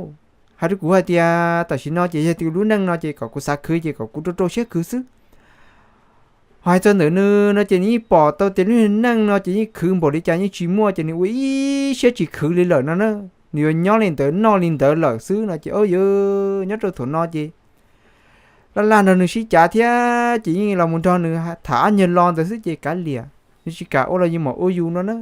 hais rau kuv hais tias tam sim no ces yog tias lub neej no ces kom kuv xav khwv ces kom kuv rau rau siab khwv xwb. Ho hais txog ntawm nws no ces nws yeej pom tau tias lub neej no ces yeej khwv npaum li cas yeej tsis muaj ces nws ua ib siab tsis khwv li lawm no na. Nws yuav nyob li ntawd noj li ntawd lawm xwb no ces o yawg, nyob rau thaum no ces laj laj nrog nws sib cav thiab ces yeej los mus nrog nws tham ob nyuag lo ntawd xwb ces kav liam, nws tsis kam ua los yus mam ua yus no na.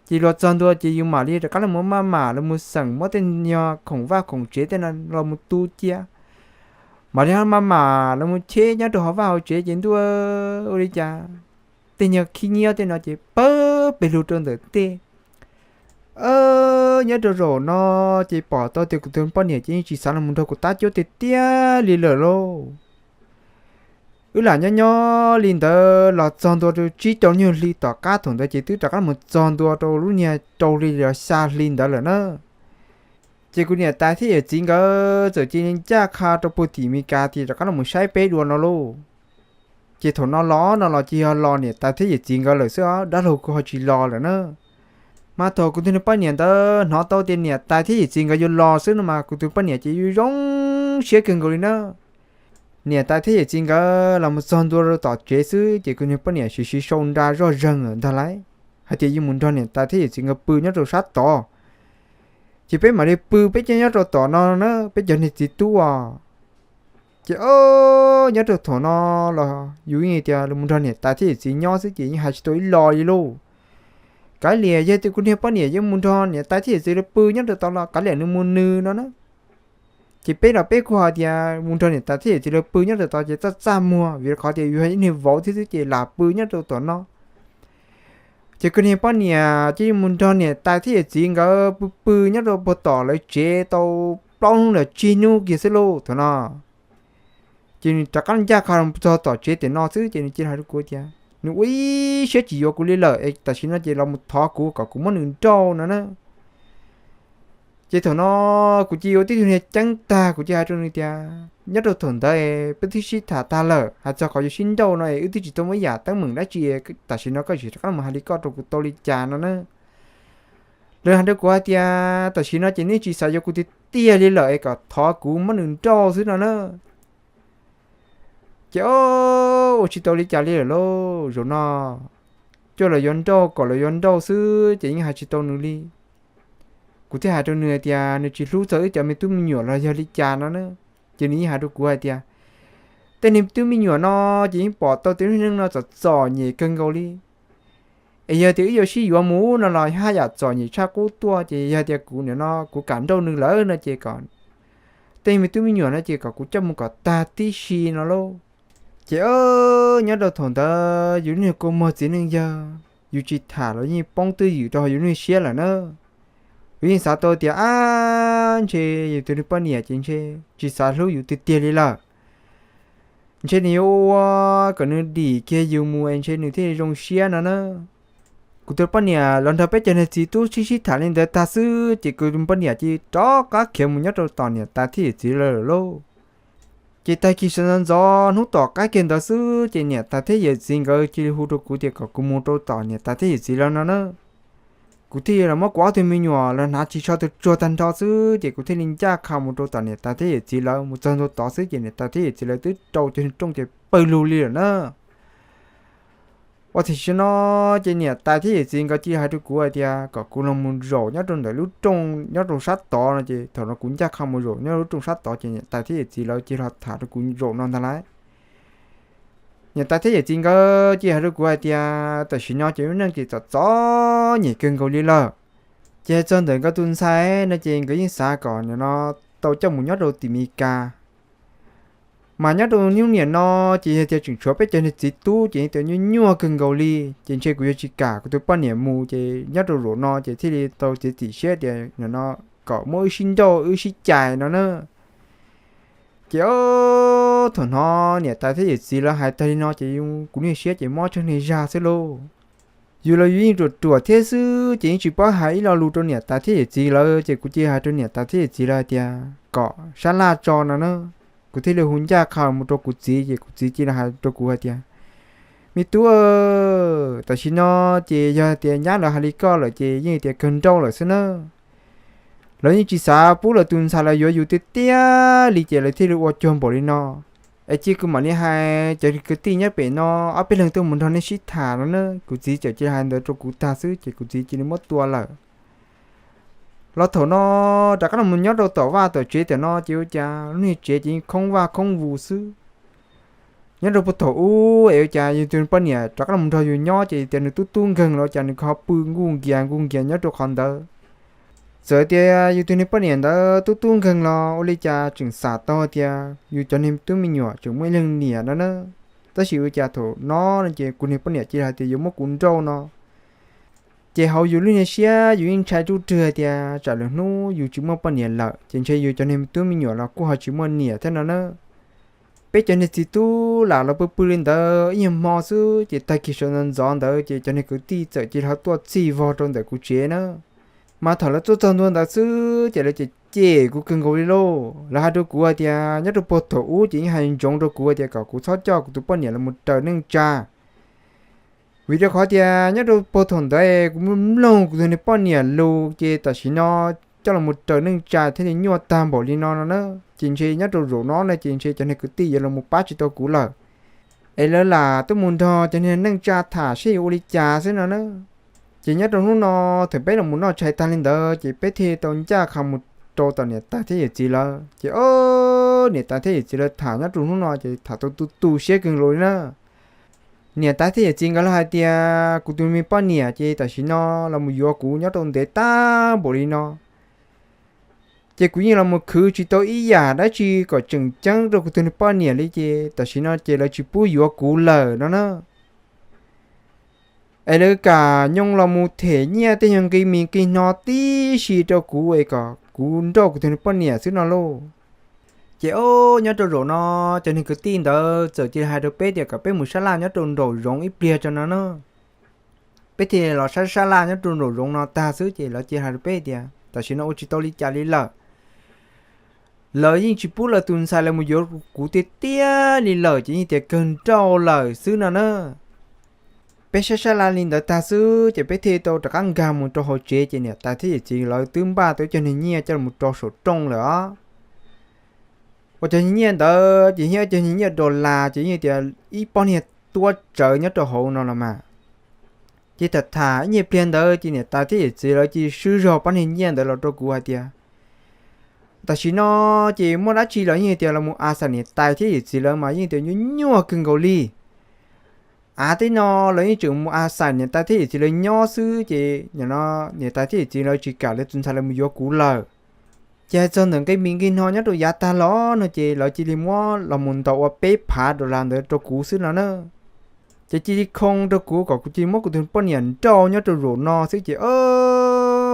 Ces los txog ntua ces yus mam li rov qab los mus maj mam los mus xeem muab tej nyuag khoom vaj khoom tsev tej no los mus tu cia, mam li maj mam los mus cheb nyob rau hauv vaj hauv tsev ces ntuj, ua li cas tej nyuag khib nyiab tej no ces pawg pes lug rau ntawm tej. Nyob rau zaum no ces pom tau tias kuv tus poj niam ces yeej tsis xav los mus nrog kuv tab cuab tiag tiag li lawm lauj. Wb lam nyob nyob li ntawd los txog ntua rau tsib rau nyuag hli tom qab thaum ntawd ces twb rov qab mus txog ntua rau lub niag rau hli los xya hli ntawd lawm na. Ces kuv niam tais thiab yawm txiv nkawd txawm cia li ncaj qha rau puag tim Meskas tias rov qab los mus saib peb dua no lauj. Ces thaum no los no los ces yog los niam tais thiab yawm txiv nkawd lawm xwb os, dab laug kuj ho tsis los lawm na. Mas thaum kuv tus niag poj niam ntawd hnov tau tias niam tais thiab yawm txiv nkawd yuav los xwb no mas kuv tus poj niam ces yuav zoo siab kawg nkaus li na. Niam tais thiab yawm txiv nkawd los mus txog ntua rau tom tsev xwb ces kuv niag poj niam siv siv sau nra zoj zeeg lawm ntag lauj, hais tias yuav mus nrog niam tais thiab yawm txiv nkawd pw nyob rau sab tod. Ces peb mam li pw peb cov nyob rau tom no na, peb cov niag txiv tub os. Ces o, nyob rau thaum no los yus yeej tias mus nrog niam tais thiab yawm txiv nyob xwb ces yeej hais tsis tau ib lo li lauj. Kav liam, yog tias kuv niag poj niam yuav mus nrog niam tais thiab yawm txiv lawv pw nyob rau tod los kav liam nws mus nws no na. Ces peb los peb kuj hais tias mus nrog niam tais thiab yawm txiv lawv pw nyob rau tod ces txaj txaj muag, vim qhov tias yus yog ib niag vauv thiab xwb ces lam pw nyob rau tom no. Ces kuv niag poj niam ces mus nrog niam tais thiab yawm txiv nkawd pw pw nyob rau puag tom lawv tsev tau plaub hnub los tsib hnub kiag xwb lauj thaum no. Ces nws rov qab ncaj qha los txog tom tsev tiam no xwb ces nws cia li hais rau kuv tias nws ua ib siab tsis yuav kuv li lawm es tam sim no ces los mus thov kuv kom kuv muab nws nrauj no na. Ces thaum no kuv cia li ua tib tug niag ceeb tag, kuv cia li hais rau nws tias nyob rau thaum ntawd peb twb sib tham tag lawm, hais txog qhov yuav sib nrauj no es wb twb tsis tau muaj ib yam teeb meem dab tsi, tam sim no koj tsis rov qab los hais li koj rau kuv tau li cas no na. Lawv hais rau kuv hais tias tam sim no ces nws tsis xav yuav kuv tiag tiag li lawm es kom thov kuv muab nws nrauj xwb no na. Ces o, ua tsis tau li cas li lawm lauj, zaum no coj los yuav nrauj kom los yuav nrauj xwb ces yeej hais tsis tau nws li. Kuv thiaj hais rau nws hais tias nws tsis hlub txog wb cov me tub me nyuam los yog li cas no na. Ces nws yeej hais rau kuv hais tias tej niag tub me nyuam no ces yeej pom tau tias lub neej no txom txom nyem kawg nkaus li. Es yog tias wb yuav sib yuav mus no los haj yam txom nyem tshaj qub tuaj, ces yog tias kuv nim no kuv kam nrauj nws lawm no ces kom tej me tub me nyuam no ces kom kuv coj mus kom tag tib si no lauj. Ces nyob rau thaum ntawd yus lub niag kua muag txiv neej yawg, yus tsis tham los yeej poob twj ywm rau yus lub siab lawm na. Yus yeej xav tau tias ab, ntshe yus tus niag poj niam ces ntshe tsis xav hlub yus tiag tiag li lawm. Ntshe nws yuav ua kom nws dim kiag yus mus es ntshe nws thiaj zoo siab no na. Kuv tus poj niam los nrog peb cov niag txiv tub sib sib tham li ntawd tag xwb ces kuv tus poj niam cia li rov qab khiav mus nyob rau tom niam tais thiab yawm txiv lawm lauj. Ces tag kis sawv ntxov ntxov hnub tom qab kiag ntawd xwb ces niam tais thiab yawm txiv nkawd cia li hu rau kuv tias kom kuv mus rau tom niam tais thiab yawm txiv lawv no na. Kuv thiaj li los muab kuv ob tug me nyuam los hnav ris tsho tsuag tsuag tag nrho xwb ces kuv thiaj li ncaj qha mus rau tom niam tais thiab yawm txiv lawv. Mus txog ntua tod xwb ces niam tais thiab yawm txiv lawv twb rau cov rooj ces pawg lug li lawm na. Ua thaum sim no ces niam tais thiab yawm txiv nkawd cia li hais rau kuv hais tias kom kuv los mus zaum nyob rau ntawm lub rooj nyob rau sab tod no ces thaum no kuv ncaj qha mus zaum nyob lub rooj sab tod ces niam tais thiab yawm txiv lawv cia li los tham rau kuv zaum no ntag lauj. Niam tais thiab yawm txiv nkawd cia li hais rau kuv hais tias tam sim no ces lub neej ces txom txom nyem kawg nkaus li lawm. Ces hais txog ntawm nkawd tus ntxhais no ces nkawd yeej xav kom nim no tau coj mus nyob rau tim Mes Kas. Mas nyob rau hnub niam no ces yog tias tseem tshuav peb cov niag txiv tub ces yeej tias nyuaj nyuaj kawg nkaus li. Ces ntshe kuv yuav tsis kam kuv tus poj niam mus ces nyob rau zaum no ces thiaj li tau txiav txim siab tias nim no kom muab wb sib nrauj wb sib cais no na. Ces o, thaum hnov niam tais thiab yawm txiv lawv hais tag li no ces kuv niag siab ces mob tsheej niag zag xwb lauj. Yus los yus yeej ruam ruam thiab xwb ces yeej tsis paub hais ib lo lus rau niam tais thiab yawm txiv lawv ces kuv cia li hais rau niam tais thiab yawm txiv lawv hais tias kom sab laj tso no na. Kuv thiaj li hu ncaj qha mus rau kuv txiv ces kuv txiv cia li hais rau kuv hais tias me tub, tam sim no ces yog tias nyab lawv hais li koj lawm ces yeej tias kawg nrauj lawm xwb na. Lawv yeej tsis xav pub lawv tus ntxhais los yuav yus tiag tiag li ces lawv thiaj li ua cuag npaum li no. Es cia kuv mam li hais cov kwv tij nyob pem no ob peb leeg tuaj mus nrog nej sib tham no na. Kuv txiv txawm cia li hais ntawd rau kuv tag xwb ces kuv txiv cia li muab tua lawm. Los thaum no rov qab los nyob rau tom vaj tom tsev tam no ces ua cas lub niag tsev ces yeej khoob vaj khoob vus xwb. Nyob rau puag thaum ub es ua cas yus tus poj niam rov qab los nrog yus nyob ces tias nws tub tub nkeeg los cas nws ho pw nkuj nkias nkuj nkias nyob rau qhov ntawd. Txawm tias yus tus niag poj niam ntawd tub tub nkeeg los ua li cas tseem xam tau tias yus cov niag tub me nyuam tseem muaj ib leeg niam no na. Tab sis ua cas thaum no no ces kuv niag poj niam cia li hais tias yuav muab kuv nrauj no. Ces hauv yus lub niag siab yus yeej ntshai ruj rwg tias tsam lwm hnub yus tsis muaj poj niam lawm ces ntshe yus cov niag tub me nyuam los kuj ho tsis muaj niam thiab no na. Peb cov niag txiv tub lam los pw pw li ntawd ib nyuag hmo xwb ces tag kis sawv ntxov ntxov ntawd ces cov niag kwv tij txawm cia li ho tuaj txhij vog rau ntawm kuv tsev na. Mas thaum lawv tuaj txog ntua ntawd xwb ces lawv cem cem kuv kawg nkaus li lauj. Lawv hais rau kuv hais tias nyob rau puag thaum ub ces yeej hais ntsoov rau kuv hais tias kom kuv txhob coj kuv tus poj niam los mus raws neej tsa. Vim rau qhov tias nyob rau puag thaum ntawd kuv mloog kuv tus niag poj niam lus ces tam sim no coj los mus raws neej tsa thiaj li nyuaj tag npaum li no no na. Ces ntshe nyob rau zaum no no ces ntshe cov niag kwv tij yuav los mus pab tsis tau kuv lawm. Es lawv lam tuaj mus nrog cov niag neej tsa tham seb yuav ua li cas xwb no na. Ces nyob rau hnub no thaum peb los mus noj tshais tag li ntawd ces peb thiaj tau ncaj qha mus rau tom niam tais thiab yawm txiv lawv ces o, niam tais thiab yawm txiv lawv tham nyob rau hnub no ces tham tau tu tu siab kawg nkaus li na. Niam tais thiab yawm txiv nkawd lawv hais tias kuv tus me poj niam ces tam sim no los mus yuav kuv nyob rau ntev tag npaum li no ces kuv yeej los mus khwv tsis tau ib yam dab tsi kom tseem ceeb rau kuv tus niag poj niam li ces tam sim no ces lawv tsis pub yuav kuv lawm no na. Es lawv kam nyoo los mus them nyiaj tej nyuag nqi mis nqi hno tib si rau kuv es kom kuv nrauj kuv tus niag poj niam xwb no lauj. Ces o, nyob rau zaum no, cov niag kwv tij ntawd txawm cia li hais rau peb tias kom peb mus sab laj nyob rau nraum zoov ib pliag tso no na. Peb thiaj los sab sab laj nyob rau nraum zoov no tag xwb ces lawv cia li hais rau peb tias tam sim no ua tsis tau li cas li lawm. Lawv yeej tsis pub lawv tus ntxhais lawv mus yuav kuv tiag tiag li lawm, ces yeej tias kawg nrauj lawm xwb no na. Peb sab sab laj li ntawd tag xwb ces peb thiaj tau rov qab nkag mus rau hauv tsev, ces niam tais thiab yawm txiv lawv twb npaj tau cov niag nyiaj coj los rau saum rooj lawm os. Uas cov niag nyiaj ntawd ces yog cov niag nyiaj dollar, ces yeej tias ib pob niag tuab tsawv nyob rau hauv no los mas. Ces tham tham ib nyuag pliag ntawd ces niam tais thiab yawm txiv lawv cia li swb zog pob niag nyiaj ntawd los rau kuv hais tias tam sim no ces muaj dab tsi los yeej tias los mus a xais niam tais thiab yawm txiv lawv mas yeej tias nyuaj nyuaj kawg nkaus li. Av teb no lawv yeej tseem mus a xais niam tais thiab yawm txiv lawv nyob xwb, ces nim no niam tais thiab yawm txiv lawv tsis kam lawv tus ntxhais lawv mus yuav kuv lawm. Ces hais txog ntawm nqe mis nqe no nyob rau yav tag los no ces lawv cia li muab los mus ntaus ua peb phav dollar ntawd rau kuv xwb no na. Ces cia li khoo rau kuv kom kuv cia li muab kuv tus poj niam nrauj nyob rau zaum no xwb ces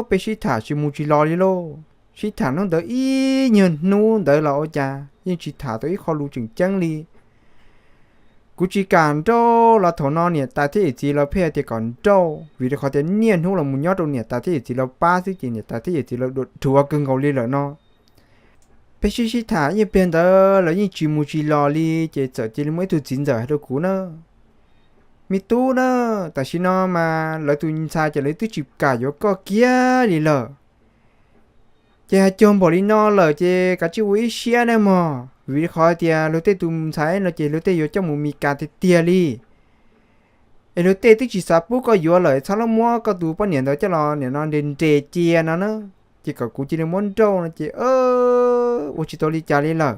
peb sib tham tsis mus tsis los li lauj. Sib tham hnub ntawd ib nyuag hnub ntawd los ua cas yeej tsis tham tau ib qho lus tseem ceeb li. Kuv tsis kam nrauj los thaum no niam tais thiab yawm txiv lawv pheej tias kom nrauj, vim rau qhov tias niaj hnub los mus nyob rau niam tais thiab yawm txiv lawv pab xwb ces niam tais thiab yawm txiv lawv dhuav kawg nkaus li lawm no. Peb sib sib tham ib pliag ntawd lawv yeej tsis mus tsis los li, ces txawm cia li muaj ib tug txiv ntxawm hais rau kuv na, me tub na, tam sim no mas lawv tus ntxhais ces lawv twb tsis kam yuav koj kiag li lawm. Ces hais cuag npaum li no lawm ces kav tsij ua ib siab nawb mog, vim qhov tias luag tej tus ntxhais no ces luag tej yuav coj mus Mis Kas tiag tiag li. Es luag tej twb tsis xav pub koj yuav lawm, txhob los muab koj tus poj niam ntawd coj los nim no nres nres cia no na. Ces kom kuv cia li muab nrauj no ces ua tsis tau li cas li lawm.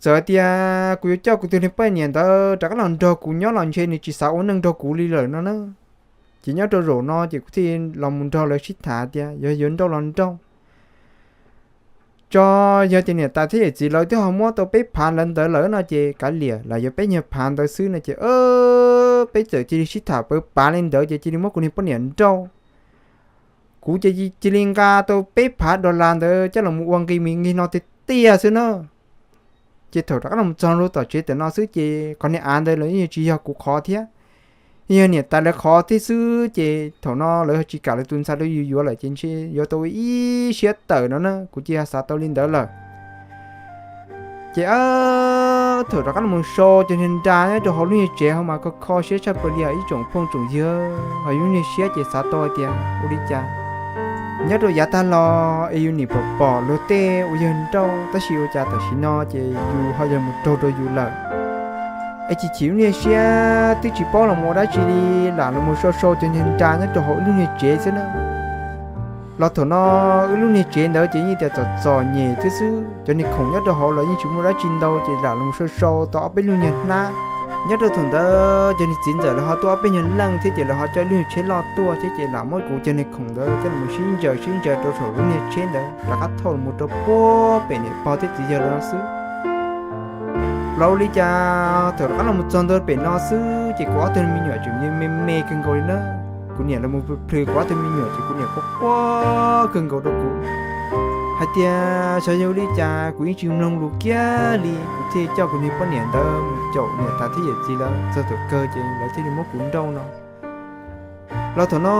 Txawm tias kuv yuav coj kuv tus niag poj niam ntawd rov qab los nrog kuv nyob los ntshe nws tsis xav ua neej nrog kuv li lawm no na. Ces nyob rau zaum no ces kuv thiaj los mus nrog lawv sib tham tias yog yuav nrauj los nrauj. Tso, yog tias niam tais thiab yawm txiv lawv twb ho muab tau peb phav lawv ntawd lawm no ces kav liam, los yuav peb nyuag phav ntawd xwb no ces peb txawm cia li sib tham pawv pav li ntawd ces cia li muab kuv niag poj niam nrauj. Kuv ces cia li nqa tau peb phav dollar ntawd coj los mus ua nqi mis nqi no tiag tiag xwb na. Ces thaum rov qab los txog rau tom tsev tam no xwb ces qhov niag av ntawd los yeej tsis yog kuv qhov thiab, yog niam tais lawv qhov thiab xwb, ces thaum no lawv tsis kam lawv tus ntxhais lawv yuav yuav lawm ces ntshe yuav tau ib siab tawm no na, kuv cia xav tau li ntawd lawm. Ces thaum rov qab los sau cov niag nra nyob rau hauv lub niag tsev hauv mas kho kho siab tshaj plaws li ib tsoom phooj tsoom ywg, ho yus niag siab ces xav tau hais tias ua li cas nyob rau yav tag los es yus nim pom pom luag tej uas yog nrauj tab sis ua cas tam sim no ces yus ho yog mus raug rau yus lawm. Es chim chim lub niag siab twb tsis paub los mus ua dab tsi li, lam los sau sau cov niag nra nyob rau hauv ib lub niag tsev xwb na. Los thaum no wb lub niag tsev ntawd ces yeej tias txom txom nyem thiab xwb, cov niag khoom nyob rau hauv los yeej tsis muaj dab tsi ntau ces lam los sau sau tau ob peb lub niag hnab. Nyob rau thaum ntawd cov niag txiv ntxawm lawv ho tuaj ob peb nyuag leej thiab ces lawv ho coj lub niag tsheb loj tuaj thiab ces lam muab kuv cov niag khoom ntawd coj los sib ntsaws sib ntsaws rau saum lub niag tsheb ntawd rov qab thauj los mus rau puag pem niam pog thiab txiv yawg lawv no xwb. Los ua li cas thaum rov qab los txog ntawm pem no xwb ces kuv ob tug me nyuam tseem me me kawg nkaus li na. Kuv niam los mus plhws kuv ob tug me nyuam ces kuv niam quaj quaj kawg nkaus rau kuv hais tias xyov yog ua li cas kuv yeej tsis mloog lus kiag li, kuv thiaj coj kuv niag poj niam ntawd mus caum niam tais thiab yawm txiv lawv txog thaum kawg ces lawv thiaj li muab kuv nrauj no. Los thaum no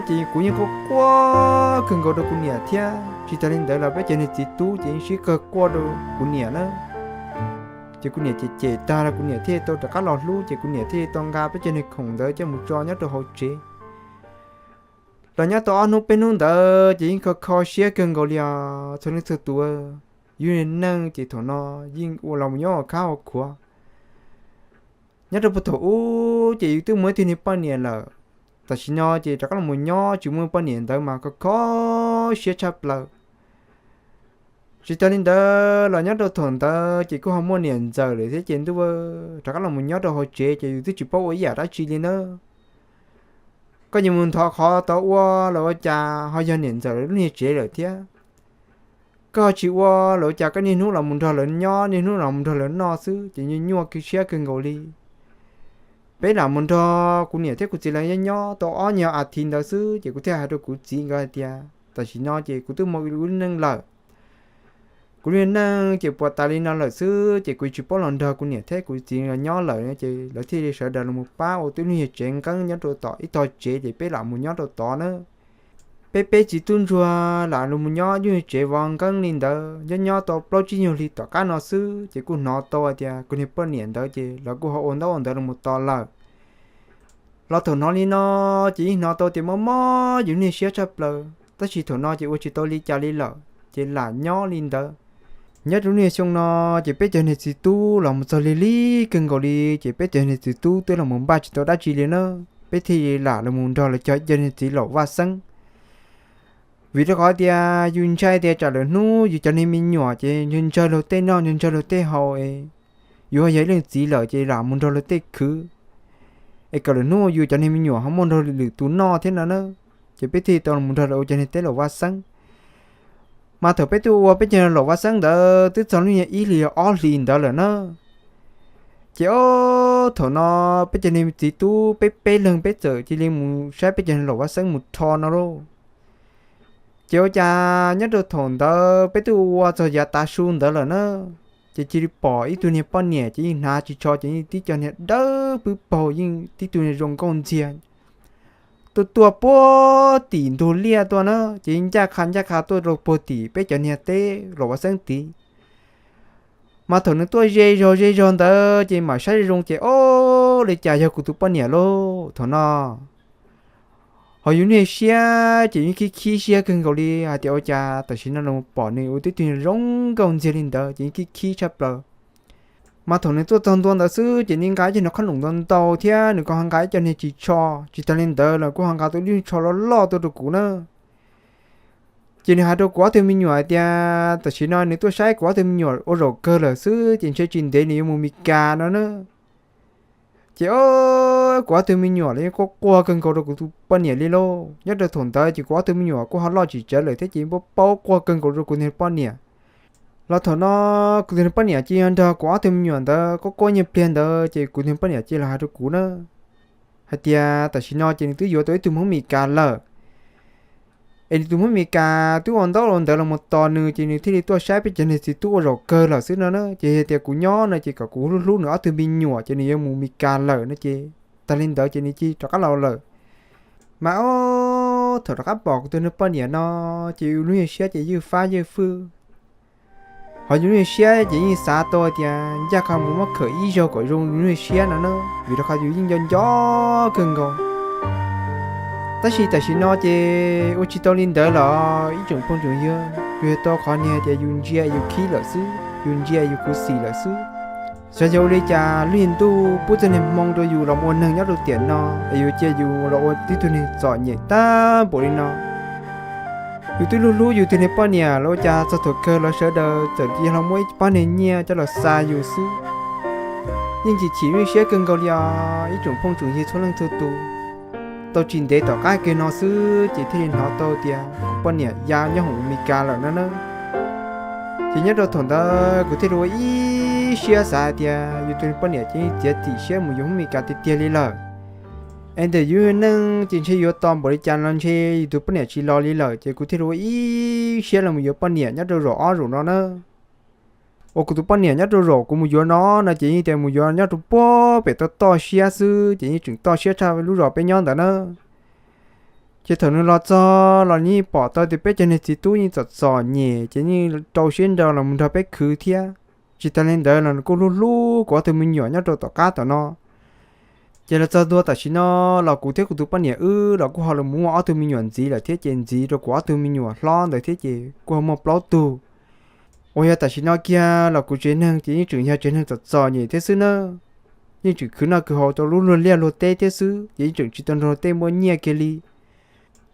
ces kuv yeej quaj quaj kawg nkaus rau kuv niam thiab, tsis tas li ntawd los peb cov niag txiv tub ces yeej sib kawg quaj rau kuv niam na. Ces kuv niam cem cem tag los kuv niam thiaj tau rov qab los hlub ces kuv niam thiaj tau nqa peb cov niag khoom ntawd coj mus tso nyob rau hauv tsev. Los nyob tau ob hnub peb hnub ntawd ces yeej kho kho siab kawg nkaus li os txhua leej txhua tus. Yus niag neej ces thaum no yeej ua los mus nyob ua khab ua khuav. Nyob rau puag thaum ub ces yus twb muaj ib tug niag poj niam lawm, tam sim no ces rov qab los mus nyob tsis muaj poj niam ntawd mas kho kho siab tshaj plaws. Tsis tas li ntawd los nyob rau thaum ntawd ces kuj ho muaj niam ntxawm lawm thiab ces ntuj, rov qab los mus nyob rau hauv tsev ces yus twb tsis paub ua ib yam dab tsi li na. Koj yuav mus ntov qhov tau ua los ua cas ho yog niam ntxawm lawv lub niag tsev lawm thiab. Koj tsis ua los ua cas koj niaj hnub los mus nrog lawv nyob niaj hnub los mus nrog lawv noj xwb ces nyuaj nyuaj siab kawg nkaus li. Peb lam mus nrog kuv niam thiab kuv txiv lawv nyob nyob tau ob nyuag as thiv ntawd xwb ces kuv thiaj hais rau kuv txiv nkawd hais tias tam sim no ces kuv twb muaj lub neej lawm. Kuv lub neej ces puas tas li no lawm xwb ces kuv tsis paub los nrog kuv niam thiab kuv txiv los nyob lawm ces lawv thiaj li sawv daws los pab ua tib lub nyuag tsev nqeeb nyob rau tom ib tog tsev ces peb lam mus nyob rau tod na. Peb peb txiv tub ntsuag lam los mus nyob ib lub nyuag tsev vov nqeeb li ntawd nyob nyob tau plaub tsib nyuag hli tom qab no xwb ces kuj hnov tau hais tias kuv niag poj niam ntawd ces lawv kuj ho ua ntaub ua ntawv los mus tos lawm. Los thaum hnov li no ces yeej hnov tau tias mob mob yus niag siab tshaj plaws tab sis thaum no ces ua tsis tau li cas li lawm ces lam nyob li ntawd. Nyob rau lub niag xyoo no ces peb cov niag txiv tub los mus txog lig lig kawg nkaus li ces peb cov niag txiv tub twb los mus npaj tsis tau dab tsi li na. Peb thiaj li lam los mus nrog lawv cov ib co niag txiv laum vaj xeeb. Vim rau qhov tias yus ntshai tias tsam lawm hnub yus cov niag me nyuam ces ntshaw ntshaw luag tej noj ntshaw ntshaw luag tej haus es yus ho yog ib leej txiv lawm ces lam mus nrog luag tej khwv es kom lawm hnub yus cov niag me nyuam ho muaj nrog lwm tus noj thiab no na. Ces peb thiaj tau mus nrog lawv ua cov niag teb laum vaj xeeb. Mas thaum peb twb ua peb cov laum vaj xeeb ntawd twb txog lub nyuag ib hlis ob hlis ntawd lawm na. Ces ob thaum no peb cov niag txiv tub peb peb leeg peb txawm cia li mus saib peb cov niag laum vaj xeeb mus rho no lauj. Ces ua cas nyob rau thaum ntawd peb twb ua txog yav tav su ntawd lawm na, ces cia li pom ib tug niag poj niam ces yeej hnav tsis tsho ces yeej tib co niag dawb pwb paug yeej tib tug niag zoo nkauj ntxiag tuaj tuaj puag tim ntug liaj tuaj na, ces ncaj qha ncaj qha tuaj rau puag tim peb cov niag teb laum vaj xeeb tid. Mas thaum nws tuaj ze zog ze zog ntawd ces mam saib zoo ces ob, li cas yog kuv tus poj niam lauj thaum no. Ho yus niag siab ces yeej khib khib siab kawg nkaus li hais tias ua cas tam sim no los pom nws ua tib tug zoo nkauj ntxiag li ntawd ces yeej khib khib tshaj plaws. Mas thaum nws tuaj txog ntua ntawd xwb ces nws nqa ib co niag qhob noom ntau ntau thiab nws kuj ho nqa ib co niag ris tsho, tsis tas li ntawd los kuj ho nqa tau ib lub tsho loj loj tuaj rau kuv na. Ces nws hais rau kuv ob tug me nyuam hais tias tam sim no nws tuaj saib kuv ob tug me nyuam ua zaum kawg lawm xwb ces ntshe tsis ntev nws yuav mus Mes Kas no na. Ces kuv ob tug me nyuam los yeej quaj quaj kawg nkaus rau kuv tus poj niam li lauj. Nyob rau thaum ntawd ces kuv ob tug me nyuam kuj ho loj tsis tsawg lawm thiab ces paub quaj kawg nkaus rau kuv tus poj niam. Los thaum no kuv tus poj niam ces yog nrog kuv ob tug me nyuam ntawd quaj quaj nyiaj pliag ntawd ces kuv tus poj niam ces los hais rau kuv na hais tias tam sim no ces nws twb yuav tau ib tug Hmoob Mes Kas lawm. Es nws tus Hmoob Mes Kas twb ua ntaub ua ntawv los mus tos nws ces nws thiaj li tuaj saib peb cov niag txiv tub ua zaum kawg lawm xwb no na. Ces yog tias kuv nyob no ces kom kuv hlub hlub nws ob tug me nyuam ces nws yuav mus Mes Kas lawm no ces tag li ntawd ces nws cia rov qab los lawm. Mas ob thaum rov qab pom kuv tus niag poj niam no ces yus lub nyuag siab ces ywj fab ywj fwj. Ho yus lub nyuag siab ces yeej xav tau tias ncaj qha mus muab khawm ib zaug kom zoo yus lub nyuag siab no na, vim rau qhov yus yeej nco nco kawg nkaus. Tab sis tam sim no ces ua tsis tau li ntawd los ib tsoom phooj tsoom ywg, yus yog tau qhov niag tias yus ntsia yus khib lawm xwb, yus ntsia yus khuv xim lawm xwb. Xyov yog ua li cas lub niag ntuj pub txoj niag hmoo rau yus los ua neeg nyob rau tiam no es yuav cia yus los ua tib tug neeg txom nyem tag npaum li no. Yus twb hlub hlub yus tus niag poj niam los ua cas txog thaum kawg los sawv daws txawm cia li muab ib pob niag nyiaj coj los xa yus xwb. Yeej chim chim lub siab kawg nkaus li os ib tsoom phooj tsoom ywg txhua leej txhua tus. Tau tsis ntev tom qab kiag no xwb ces thiaj li hnov tau tias kuv poj niam ya nyob hoom Mes Kas lawm no na. Ces nyob rau thaum ntawd kuv thiaj li ua ib siab xav hais tias yus tus poj niam ces txiav txim siab mus yuav Hmoob Mes Kas tiag tiag li lawm. Es ntawm yus neej ces ntshe yuav tos npaum li cas los ntshe yus tus poj niam tsis los li lawm ces kuv thiaj li ua ib siab los mus yuav poj niam nyob rau zaum ob zaum no na. Uas kuv tus poj niam nyob rau zaum kuv mus yuav no no ces yeej tias mus yuav nyob rau puag pem toj toj siab xwb ces yeej tseem toj siab tshaj lub zos peb nyob ntawd na. Ces thaum nws los txog los nws yeej pom tau tias peb cov niag txiv tub yeej txom txom nyem ces yeej rau siab nrog los mus nrog peb khwv thiab. Tsis tas li ntawd los nws kuj hlub hlub kuv ob tug me nyuam nyob rau tom qab tom no. Ces los txog ntua tam sim no los kuv thiab kuv tus poj niam wb los kuj ho los mus muaj ob tug me nyuam ntxiv lawm thiab ces ntxiv rau kuv ob tug me nyuam hlob ntawd thiab ces kuj ho muaj plaub tug. Uas yog tam sim no kiag los kuv tsev neeg ces yeej tseem yog tsev neeg txom txom nyem thiab xwb na. Yeej tseem khwv noj khwv haus rau lub luag liaj luag teb thiab xwb ces yeej tseem tsis tau nrog tej muaj nyiaj kiag li.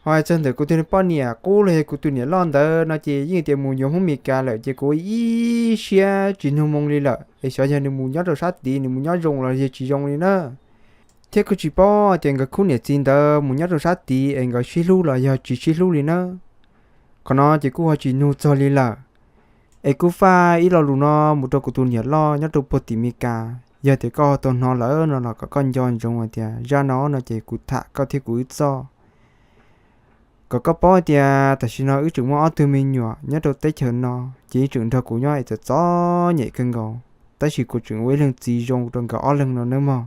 Ho hais txog ntawm kuv tus poj niam qub los yog kuv tus niam loj ntawd no ces yeej tias mus yuav Hmoob Mes Kas lawm ces kuv ib siab tsis nug moo li lawm es xyov yog nws mus nyob rau sab tid nws mus nyob zoo los yog tsis zoo li na. Thiab kuj tsis paub tias nkawd khub niam txiv ntawd mus nyob rau sab tid es nkawd sib hlub los yog tsis sib hlub li na. Qhov no ces kuj ho tsis nug txog li lawm. Es kuj faj ib lo lus no mus rau kuv tus niam loj nyob rau puag tim Mes Kas, yog tias koj tau hnov lawm no los kom koj nco ntsoov hais tias zaj no no ces kuv tham koj thiab kuv wb txoj. Kom koj paub tias tam sim no wb tseem muaj ob tug me nyuam nyob rau teb chaws no, ces yeej tseem nrog kuv nyob es txom txom nyem kawg nkaus, tab sis kuv tseem ua ib leeg txiv zoo rau nkawd ob leeg no nawb mog.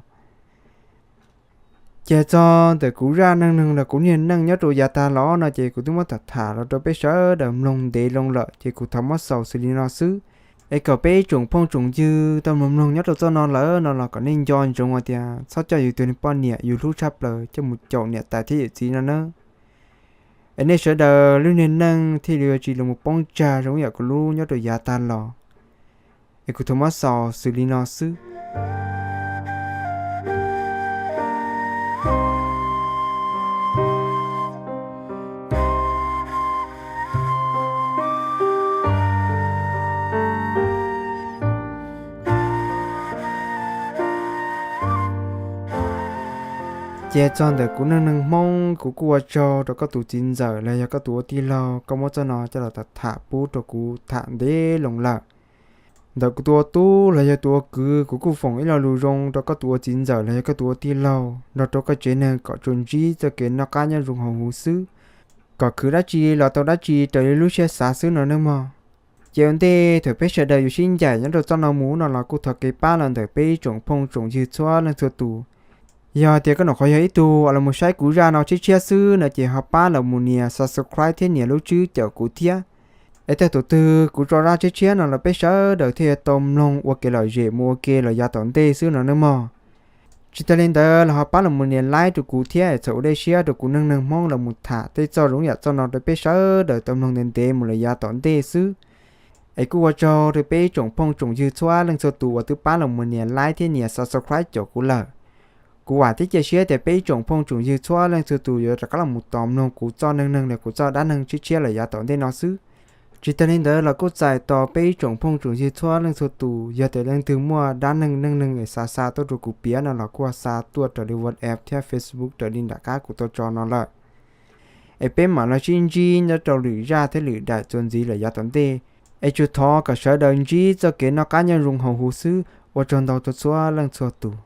Ces txog ntawm kuv zaj neej neeg los kuv niag neej nyob rau yav tag los no ces kuv twb muab tham tham los rau peb sawv daws mloog ntev loo lawm, ces kuv thov muab xaus xws li no xwb. Es kom peb ib tsoom phooj tsoom ywg tau mloog mloog nyob rau txoj no lawm no los kom nej nco ntsoov hais tias txhob coj yus tus poj niam yus hlub tshaj plaws coj mus caum niam tais thiab yawm txiv no nawb. Es nej sawv daws lub niag neej thiaj li yuav tsis los poob tsag zoo yam kuv lub nyob rau yav tag los. Es kuv thov muab xaus xws li no xwb. Ces txog ntawm kuv neej neeg Hmoob, kuv kuj ua tsaug rau koj tus txiv ntxawm los yog koj tus ua tij laug, koj muab txoj no coj los tham tham pub rau kuv tham ntev loo lawm. Ntawm kuv tus ua tub los yog tus ua kwv, kuv kuj foom ib lo lus zoo rau koj tus ua txiv ntxawm los yog koj tus ua tij laug nrog rau koj tsev neeg kom tsuas ntsib txoj kev noj qab nyob zoo hauv huv xwb, kom khwv dab tsi los tau dab tsi raws li lub siab xav xwb no nawb mog. Ces ua ntej thaum peb sawv daws yuav sib ncaim nyob rau txoj no mus no los kuj thov kev pab los ntawm peb ib tsoom phooj tsoom ywg txhua leej txhua tus. Yog tias koj nyuam qhuav yog ib tug uas los mus saib kuv zaj no tshiab tshiab xwb no ces ho pab los mus nias subscribe thiab nias lub tswb caum kuv thiab. Es thaum twg kuv tso zaj tshiab tshiab no los peb sawv daws thiaj yuav tau mloog ua kev lom zem mus ua ke los yav tom ntej xwb no nawb mog. Tsis tas li ntawd los ho pab los mus nias like rau kuv thiab es txhawm ua dej siab rau kuv neej neeg Hmoob los mus tham tej txoj zoo yam txoj no rau peb sawv daws tau mloog ntev ntev mus los yav tom ntej xwb. Es kuj ua tsaug rau peb ib tsoom phooj tsoom ywg txhua leej txhua tus uas twb pab los mus nias like thiab nias subscribe caum kuv lawm. Kuv vam thiab cia siab tias peb ib tsoom phooj tsoom ywg txhua leej txhua tus yuav rov qab los mus tos mloog kuv txoj neej neeg los kuv txoj dab neeg tshiab tshiab los yav tom ntej no xwb. Tsis tas li ntawd los kuj txais tos peb ib tsoom phooj tsoom ywg txhua leej txhua tus, yog tias leej twg muaj dab neeg neej neeg es xav xa tuaj rau kuv piav no los kuj xa tuaj raws li WhatsApp thiab Facebook raws li nram qab kuv tau tso no lawm. Es peb mam los sib ntsib nyob rau lwm zaj thiab lwm daim txuas ntxiv lawm yav tom ntej. Es tsuas thov kom sawv daws ntsib txoj kev noj qab nyob zoo hauv huv xwb, ua tsaug ntau rau txhua leej txhua tus.